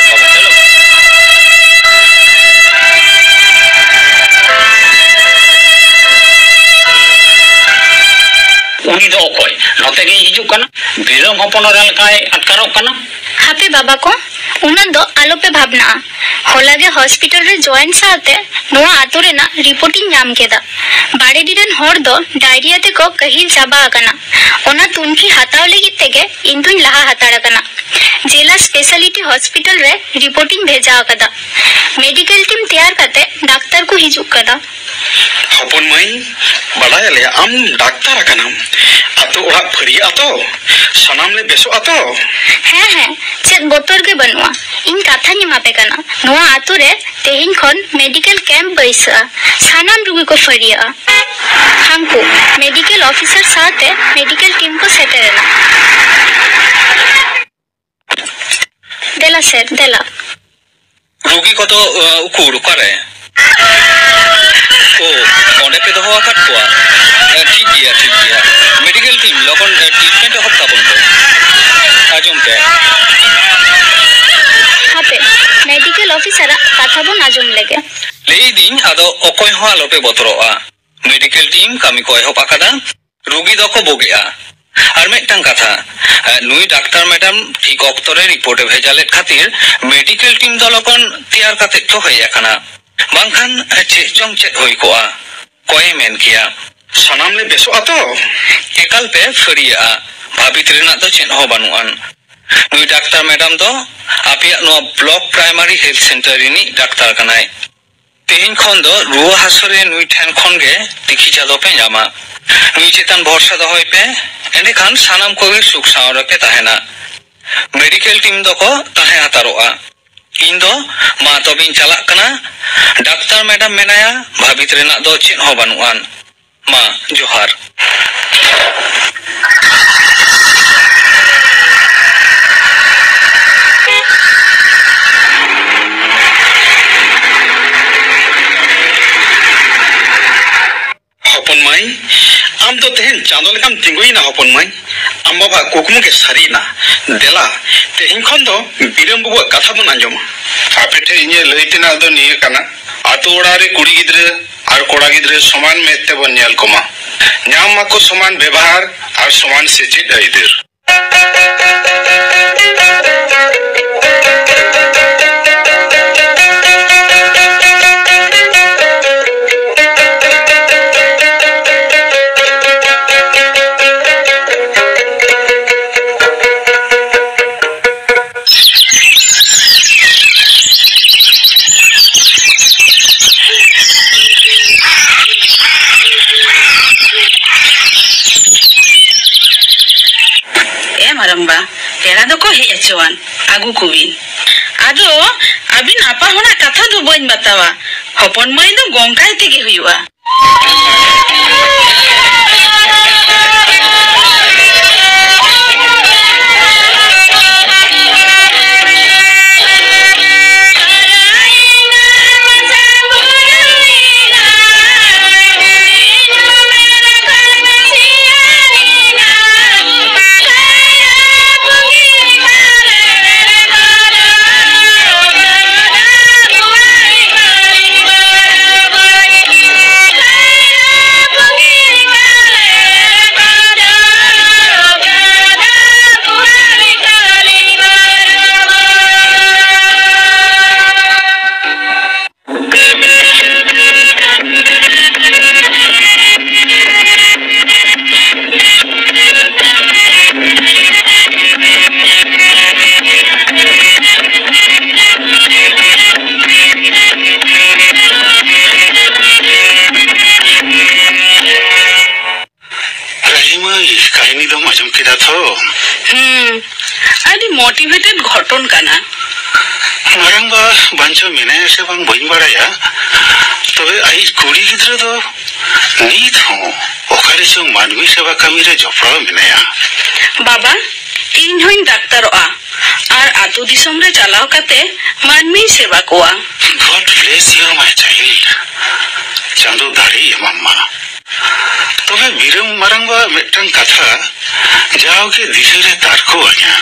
ᱪᱚᱞᱚ᱾ ᱩᱱᱤ ᱫᱚ ᱚᱠᱚᱭ? ᱱᱚᱛᱮ ᱜᱮᱭ ᱦᱤᱡᱩᱜ ᱠᱟᱱᱟ᱾ ᱵᱤᱨᱟᱹᱢ ᱦᱚᱯᱚᱱ ᱮᱨᱟ ᱞᱮᱠᱟᱭ ᱟᱴᱠᱟᱨᱚᱜ ᱠᱟᱱᱟ᱾ ᱦᱟᱯᱮ ᱵᱟᱵᱟ ᱠᱚ, ᱩᱱᱟᱹᱜ ᱫᱚ ᱟᱞᱚᱯᱮ ᱵᱷᱟᱵᱽᱱᱟᱜᱼᱟ᱾ ᱦᱚᱞᱟ ᱜᱮ ᱦᱚᱥᱯᱤᱴᱟᱞ ᱨᱮ ᱡᱚᱭᱮᱱ ᱥᱟᱶᱛᱮ ᱱᱚᱣᱟ ᱟᱛᱳ ᱨᱮᱱᱟᱜ ᱨᱤᱯᱳᱨᱴ ᱤᱧ ᱧᱟᱢ ᱠᱮᱫᱟ᱾ ᱵᱟᱲᱮᱰᱤ ᱨᱮᱱ ᱦᱚᱲ ᱫᱚ ᱰᱟᱭᱨᱤᱭᱟ ᱛᱮᱠᱚ ᱠᱟᱹᱦᱤᱞ ᱪᱟᱵᱟ ᱟᱠᱟᱱᱟ᱾ ᱚᱱᱟ ᱛᱩᱱᱠᱷᱤ ᱦᱟᱛᱟᱣ ᱞᱟᱹᱜᱤᱫ ᱛᱮᱜᱮ ᱤᱧ ᱫᱩᱧ ᱞᱟᱦᱟ ᱦᱟᱛᱟᱲ ᱟᱠᱟᱱᱟ᱾ ᱡᱮᱞᱟ ᱥᱯᱮᱥᱟᱞᱤᱴᱤ ᱦᱚᱥᱯᱤᱴᱟᱞ ᱨᱮ ᱨᱤᱯᱳᱨᱴ ᱤᱧ ᱵᱷᱮᱡᱟ ᱟᱠᱟᱫᱟ᱾ ᱢᱮᱰᱤᱠᱮᱞ ᱴᱤᱢ ᱛᱮᱭᱟᱨ ᱠᱟᱛᱮ ᱰᱟᱠᱛᱟᱨ ᱠᱚ ᱦᱤᱡᱩᱜ ᱠᱟᱱᱟ᱾ ᱦᱚᱯᱚᱱ ᱢᱟᱹᱭ, ᱵᱟᱰᱟᱭ ᱟᱞᱮ ᱟᱢ ᱰᱟᱠᱛᱟᱨ ᱟᱠᱟᱱᱟᱢ᱾ ᱟᱛᱳ ᱚᱲᱟᱜ ᱯᱷᱟᱹᱨᱭᱟᱹᱜᱼᱟ ᱛᱚ, ᱥᱟᱱᱟᱢ ᱞᱮ ᱵᱮᱥᱚᱜᱼᱟ ᱛᱚ? ᱦᱮᱸ, ᱦᱮᱸ, ᱪᱮᱫ ᱵᱚᱛᱚᱨ ᱜᱮ ᱵᱟᱹᱱᱩᱜᱼᱟ᱾ ᱤᱧ ᱠᱟᱛᱷᱟᱧ ᱮᱢᱟ ᱯᱮ ᱠᱟᱱᱟ, ᱱᱚᱣᱟ ᱟᱛᱳ ᱨᱮ ᱛᱮᱦᱮᱧ ᱠᱷᱚᱱ ᱢᱮᱰᱤᱠᱮᱞ ᱠᱮᱢᱯ ᱵᱟᱹᱭᱥᱟᱹᱜᱼᱟ᱾ ᱥᱟᱱᱟᱢ ᱨᱩᱜᱤ ᱠᱚ ᱯᱷᱟᱹᱨᱭᱟᱹᱜᱼᱟ᱾ ᱦᱟᱝᱠᱩ ᱢᱮᱰᱤᱠᱮᱞ ᱚᱯᱷᱤᱥᱟᱨ ᱥᱟᱶᱛᱮ ᱢᱮᱰᱤᱠᱮᱞ ᱴᱤᱢ ᱠᱚ ᱥᱮᱴᱮᱨᱮᱱᱟ᱾ ᱫᱮᱞᱟ ᱥᱮᱨ, ᱫᱮᱞᱟ᱾ ᱨᱩᱜᱤ ᱠᱚᱫᱚ, ᱟᱸ, ᱩᱠᱩᱨ, ᱚᱠᱟᱨᱮ? ᱳ, ᱚᱸᱰᱮ ᱯᱮ ᱫᱚᱦᱚ ᱟᱠᱟᱫ ᱠᱚᱣᱟ? ᱟᱸ, ᱴᱷᱤᱠ ᱜᱮᱭᱟ, ᱴᱷᱤᱠ ᱜᱮᱭᱟ᱾ ᱢᱮᱰᱤᱠᱮᱞ ᱴᱤᱢ, ᱞᱚᱜᱚᱱ, ᱟᱸ, ᱴᱨᱤᱴᱢᱮᱱᱴ ᱮᱦᱚᱵ ᱛᱟᱵᱚᱱ ᱯᱮ᱾ ᱟᱸᱡᱚᱢ ᱯᱮ᱾ ᱦᱟᱯᱮ, ᱢᱮᱰᱤᱠᱮᱞ ᱚᱯᱷᱤᱥᱟᱨᱟᱜ ᱠᱟᱛᱷᱟ ᱵᱚᱱ ᱟᱸᱡᱚᱢ ᱞᱮᱜᱮ᱾ ᱞᱟᱹᱭᱫᱤᱧ, ᱟᱫᱚ ᱚᱠᱚᱭ ᱦᱚᱸ ᱟᱞᱚᱯᱮ ᱵᱚᱛᱚᱨᱚᱜᱼᱟ᱾ ᱢᱮᱰᱤᱠᱮᱞ ᱴᱤᱢ ᱠᱟᱹᱢᱤ ᱠᱚ ᱮᱦᱚᱵ ᱟᱠᱟᱫᱟ᱾ ᱨᱩᱜᱤ ᱫᱚᱠᱚ ᱵᱩᱜᱤᱜᱼᱟ᱾ ᱟᱨ ᱢᱤᱫᱴᱟᱝ ᱠᱟᱛᱷᱟ, ᱮ, ᱱᱩᱭ ᱰᱟᱠᱛᱟᱨ ᱢᱮᱰᱟᱢ ᱴᱷᱤᱠ ᱚᱠᱛᱚ ᱨᱮ ᱨᱤᱯᱳᱨᱴ ᱮ ᱵᱷᱮᱡᱟ ᱞᱮᱫ ᱠᱷᱟᱹᱛᱤᱨ ᱢᱮᱰᱤᱠᱮᱞ ᱴᱤᱢ ᱫᱚ ᱞᱚᱜᱚᱱ ᱛᱮᱭᱟᱨ ᱠᱟᱛᱮᱫ ᱠᱚ ᱦᱮᱡ ᱟᱠᱟᱱᱟ᱾ ᱵᱟᱝᱠᱷᱟᱱ, ᱮ, ᱪᱮᱫ ᱪᱚᱝ ᱪᱮᱫ ᱦᱩᱭ ᱠᱚᱜᱼᱟ᱾ ᱚᱠᱚᱭᱮ ᱢᱮᱱ ᱠᱮᱭᱟ? ᱥᱟᱱᱟᱢ ᱞᱮ ᱵᱮᱥᱚᱜᱼᱟ ᱛᱚ? ᱮᱠᱟᱞ ᱯᱮ ᱯᱷᱟᱹᱨᱭᱟᱹᱜᱼᱟ᱾ ᱵᱷᱟᱹᱵᱤᱛ ᱨᱮᱱᱟᱜ ᱫᱚ ᱪᱮᱫ ᱦᱚᱸ ᱵᱟᱹᱱᱩᱜ ᱟᱱ᱾ ᱱᱩᱭ ᱰᱟᱠᱛᱟᱨ ᱢᱮᱰᱟᱢ ᱫᱚ ᱟᱯᱮᱭᱟᱜ ᱱᱚᱣᱟ ᱵᱞᱚᱠ ᱯᱨᱟᱭᱢᱟᱨᱤ ᱦᱮᱞᱛᱷ ᱥᱮᱱᱴᱟᱨ ᱨᱤᱱᱤᱡ ᱰᱟᱠᱛᱟᱨ ᱠᱟᱱᱟᱭ᱾ ᱛᱮᱦᱮᱧ ᱠᱷᱚᱱ ᱫᱚ ᱨᱩᱣᱟᱹ ᱦᱟᱹᱥᱩ ᱨᱮ ᱱᱩᱭ ᱴᱷᱮᱱ ᱠᱷᱚᱱ ᱜᱮ ᱛᱤᱠᱤ ᱪᱟᱫᱚ ᱯᱮ ᱧᱟᱢᱟ᱾ ᱱᱩᱭ ᱪᱮᱛᱟᱱ ᱵᱷᱚᱨᱥᱟ ᱫᱚᱦᱚᱭ ᱯᱮ, ᱮᱸᱰᱮᱠᱷᱟᱱ ᱥᱟᱱᱟᱢ ᱠᱚᱜᱮ ᱥᱩᱠ ᱥᱟᱶ ᱨᱮᱯᱮ ᱛᱟᱦᱮᱱᱟ᱾ ᱢᱮᱰᱤᱠᱮᱞ ᱴᱤᱢ ᱫᱚᱠᱚ ᱛᱟᱦᱮᱸ ᱦᱟᱛᱟᱨᱚᱜᱼᱟ᱾ ᱤᱧ ᱫᱚ ᱢᱟ ᱛᱚᱵᱮᱧ ᱪᱟᱞᱟᱜ ᱠᱟᱱᱟ᱾ ᱰᱟᱠᱛᱟᱨ ᱢᱮᱰᱟᱢ ᱢᱮᱱᱟᱭᱟ, ᱵᱷᱟᱹᱵᱤᱛ ᱨᱮᱱᱟᱜ ᱫᱚ ᱪᱮᱫ ᱦᱚᱸ ᱵᱟᱹᱱᱩᱜᱼᱟᱱ᱾ ᱢᱟ, ᱡᱚᱦᱟᱨ᱾ ᱦᱚᱯᱚᱱ ᱢᱟᱹᱭ, ᱟᱢ ᱫᱚ ᱛᱮᱦᱮᱧ ᱪᱟᱸᱫᱚ ᱞᱮᱠᱟᱢ ᱛᱤᱸᱜᱩᱭᱮᱱᱟ ᱦᱚᱯᱚᱱ ᱢᱟᱹᱭ᱾ ᱟᱢ ᱵᱟᱵᱟᱣᱟᱜ ᱠᱩᱠᱢᱩ ᱜᱮ ᱥᱟᱹᱨᱤᱭᱮᱱᱟ᱾ ᱫᱮᱞᱟ, ᱛᱮᱦᱮᱧ ᱠᱷᱚᱱ ᱫᱚ ᱵᱤᱨᱟᱹᱢ ᱵᱟᱹᱵᱩᱣᱟᱜ ᱠᱟᱛᱷᱟ ᱵᱚᱱ ᱟᱸᱡᱚᱢᱟ᱾ ᱟᱯᱮ ᱴᱷᱮᱱ ᱤᱧᱟᱹᱜ ᱞᱟᱹᱭ ᱛᱮᱱᱟᱜ ᱫᱚ ᱱᱤᱭᱟᱹ ᱠᱟᱱᱟ, ᱟᱛᱳ ᱚᱲᱟᱜ ᱨᱮ ᱠᱩᱲᱤ ᱜᱤᱫᱽᱨᱟᱹ ᱟᱨ ᱠᱚᱲᱟ ᱜᱤᱫᱽᱨᱟᱹ ᱥᱚᱢᱟᱱ ᱢᱮᱫ ᱛᱮᱵᱚᱱ ᱧᱮᱞ ᱠᱚᱢᱟ᱾ ᱧᱟᱢ ᱢᱟᱠᱚ ᱥᱚᱢᱟᱱ ᱵᱮᱵᱚᱦᱟᱨ ᱟᱨ ᱥᱚᱢᱟᱱ ᱥᱮᱪᱮᱫ ᱟᱹᱭᱫᱟᱹᱨ᱾ ᱮ ᱢᱟᱨᱟᱢᱵᱟ, ᱯᱮᱲᱟ ᱫᱚᱠᱚ ᱦᱮᱡ ᱦᱚᱪᱚᱣᱟᱱ, ᱟᱹᱜᱩ ᱠᱚᱵᱤᱱ᱾ ᱟᱫᱚ ᱟᱹᱵᱤᱱ ᱟᱯᱟ ᱦᱚᱲᱟᱜ ᱠᱟᱛᱷᱟ ᱫᱚ ᱵᱟᱹᱧ ᱵᱟᱛᱟᱣᱟ᱾ ᱦᱚᱯᱚᱱ ᱢᱟᱹᱭ ᱫᱚ ᱜᱚᱝᱠᱟᱭ ᱛᱮᱜᱮ ᱦᱩᱭᱩᱜᱼᱟ᱾ ᱟᱹᱰᱤ ᱢᱳᱴᱤᱵᱷᱮᱴᱮᱰ ᱜᱷᱚᱴᱚᱱ ᱠᱟᱱᱟ᱾ ᱢᱟᱨᱟᱝᱵᱟ ᱵᱟᱧᱪᱟᱣ ᱢᱮᱱᱟᱭᱟ ᱥᱮ ᱵᱟᱝ ᱵᱟᱹᱧ ᱵᱟᱲᱟᱭᱟ, ᱛᱚᱵᱮ ᱟᱡᱤᱡ ᱠᱩᱲᱤ ᱜᱤᱫᱽᱨᱟᱹ ᱫᱚ ᱱᱤᱛ ᱦᱚᱸ ᱚᱠᱟᱨᱮ ᱪᱚᱝ ᱢᱟᱹᱱᱢᱤ ᱥᱮᱵᱟ ᱠᱟᱹᱢᱤ ᱨᱮ ᱡᱚᱯᱲᱟᱣ ᱢᱮᱱᱟᱭᱟ᱾ ᱵᱟᱵᱟ, ᱤᱧ ᱦᱚᱸᱧ ᱰᱟᱠᱛᱟᱨᱚᱜᱼᱟ ᱟᱨ ᱟᱛᱳ ᱫᱤᱥᱚᱢ ᱨᱮ ᱪᱟᱞᱟᱣ ᱠᱟᱛᱮ ᱢᱟᱹᱱᱢᱤᱧ ᱥᱮᱵᱟ ᱠᱚᱣᱟ᱾ God bless you, my child. ᱪᱟᱸᱫᱚ ᱫᱟᱲᱮ ᱮᱢᱟᱢ ᱢᱟ᱾ ᱛᱚᱵᱮ ᱵᱤᱨᱟᱹᱢ ᱢᱟᱨᱟᱝᱵᱟ ᱢᱤᱫᱴᱟᱝ ᱠᱟᱛᱷᱟ ᱡᱟᱣᱜᱮ ᱫᱤᱥᱟᱹ ᱨᱮ ᱛᱟᱨᱠᱚ ᱟᱹᱧᱟ᱾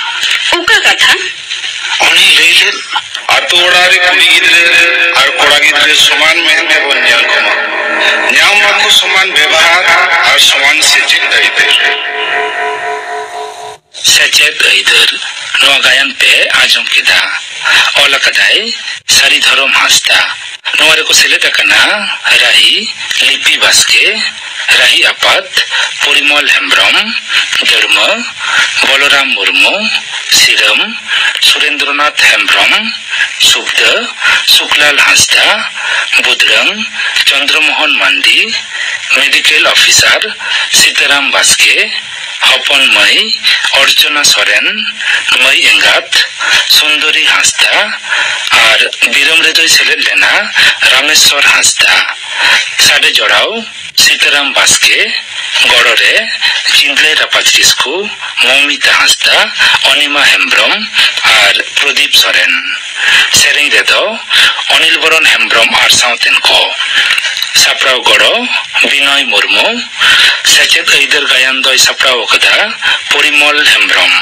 ᱚᱠᱟ ᱠᱟᱛᱷᱟ? ᱚᱱᱮ ᱞᱟᱹᱭ ᱞᱮᱫ, ᱟᱛᱳ ᱚᱲᱟᱜ ᱨᱮ ᱠᱩᱲᱤ ᱜᱤᱫᱽᱨᱟᱹ ᱟᱨ ᱠᱚᱲᱟ ᱜᱤᱫᱽᱨᱟᱹ ᱥᱚᱢᱟᱱ ᱢᱮᱫ ᱛᱮᱵᱚᱱ ᱧᱮᱞ ᱠᱚᱢᱟ, ᱧᱟᱢ ᱢᱟᱠᱚ ᱥᱚᱢᱟᱱ ᱵᱮᱵᱷᱟᱨ ᱟᱨ ᱥᱚᱢᱟᱱ ᱥᱮᱪᱮᱫ ᱟᱹᱭᱫᱟᱹᱨ᱾ ᱥᱮᱪᱮᱫ ᱟᱹᱭᱫᱟᱹᱨ᱾ ᱱᱚᱣᱟ ᱜᱟᱭᱟᱱ ᱯᱮ ᱟᱸᱡᱚᱢ ᱠᱮᱫᱟ᱾ ᱚᱞ ᱟᱠᱟᱫᱟᱭ ᱥᱟᱹᱨᱤ ᱫᱷᱚᱨᱚᱢ ᱦᱟᱸᱥᱫᱟ᱾ ᱱᱚᱣᱟ ᱨᱮᱠᱚ ᱥᱮᱞᱮᱫ ᱟᱠᱟᱱᱟ ᱨᱟᱦᱤ ᱞᱤᱯᱤ ᱵᱟᱥᱠᱮ, ᱨᱟᱦᱤ ᱟᱯᱟᱛ ᱯᱚᱨᱤᱢᱚᱞ ᱦᱮᱢᱵᱽᱨᱚᱢ, ᱫᱟᱹᱲᱢᱟᱹ ᱵᱚᱞᱚᱨᱟᱢ ᱢᱩᱨᱢᱩ, ᱥᱤᱨᱟᱹᱢ ᱥᱩᱨᱮᱱᱫᱨᱚᱱᱟᱛᱷ ᱦᱮᱢᱵᱽᱨᱚᱢ, ᱥᱩᱵᱫᱟᱹ ᱥᱩᱠᱞᱟᱞ ᱦᱟᱸᱥᱫᱟ, ᱵᱩᱫᱽᱲᱟᱹᱝ ᱪᱚᱱᱫᱨᱚᱢᱳᱦᱚᱱ ᱢᱟᱱᱰᱤ, ᱢᱮᱰᱤᱠᱮᱞ ᱚᱯᱷᱤᱥᱟᱨ ᱥᱤᱛᱟᱨᱟᱢ ᱵᱟᱥᱠᱮ, ᱦᱚᱯᱚᱱ ᱢᱟᱹᱭ ᱚᱨᱪᱚᱱᱟ ᱥᱚᱨᱮᱱ, ᱢᱟᱹᱭ ᱮᱸᱜᱟᱛ ᱥᱩᱱᱫᱚᱨᱤ ᱦᱟᱸᱥᱫᱟ ᱟᱨ ᱵᱤᱨᱟᱹᱢ ᱨᱮᱫᱚᱭ ᱥᱮᱞᱮᱫ ᱞᱮᱱᱟ ᱨᱟᱢᱮᱥᱣᱚᱨ ᱦᱟᱸᱥᱫᱟ᱾ ᱥᱟᱰᱮ ᱡᱚᱲᱟᱣ ᱥᱤᱛᱟᱨᱟᱢ ᱵᱟᱥᱠᱮ, ᱜᱚᱲᱚ ᱨᱮ ᱪᱤᱱᱫᱽᱞᱟᱹᱭ ᱨᱟᱯᱟᱡᱽ ᱠᱤᱥᱠᱩ, ᱢᱚᱢᱤᱛᱟ ᱦᱟᱸᱥᱫᱟ, ᱚᱱᱤᱢᱟ ᱦᱮᱢᱵᱽᱨᱚᱢ ᱟᱨ ᱯᱨᱚᱫᱤᱯ ᱥᱚᱨᱮᱱ᱾ ᱥᱮᱨᱮᱧ ᱨᱮᱫᱚ ᱚᱱᱤᱞ ᱵᱚᱨᱚᱱ ᱦᱮᱢᱵᱽᱨᱚᱢ ᱟᱨ ᱥᱟᱶᱛᱮᱱ ᱠᱚ᱾ ᱥᱟᱯᱲᱟᱣ ᱜᱚᱲᱚ ᱵᱤᱱᱚᱭ ᱢᱩᱨᱢᱩ᱾ ᱥᱮᱪᱮᱫ ᱟᱹᱭᱫᱟᱹᱨ ᱜᱟᱭᱟᱱ ᱫᱚᱭ ᱥᱟᱯᱲᱟᱣ ᱟᱠᱟᱫᱟ ᱯᱚᱨᱤᱢᱚᱞ ᱦᱮᱢᱵᱽᱨᱚᱢ᱾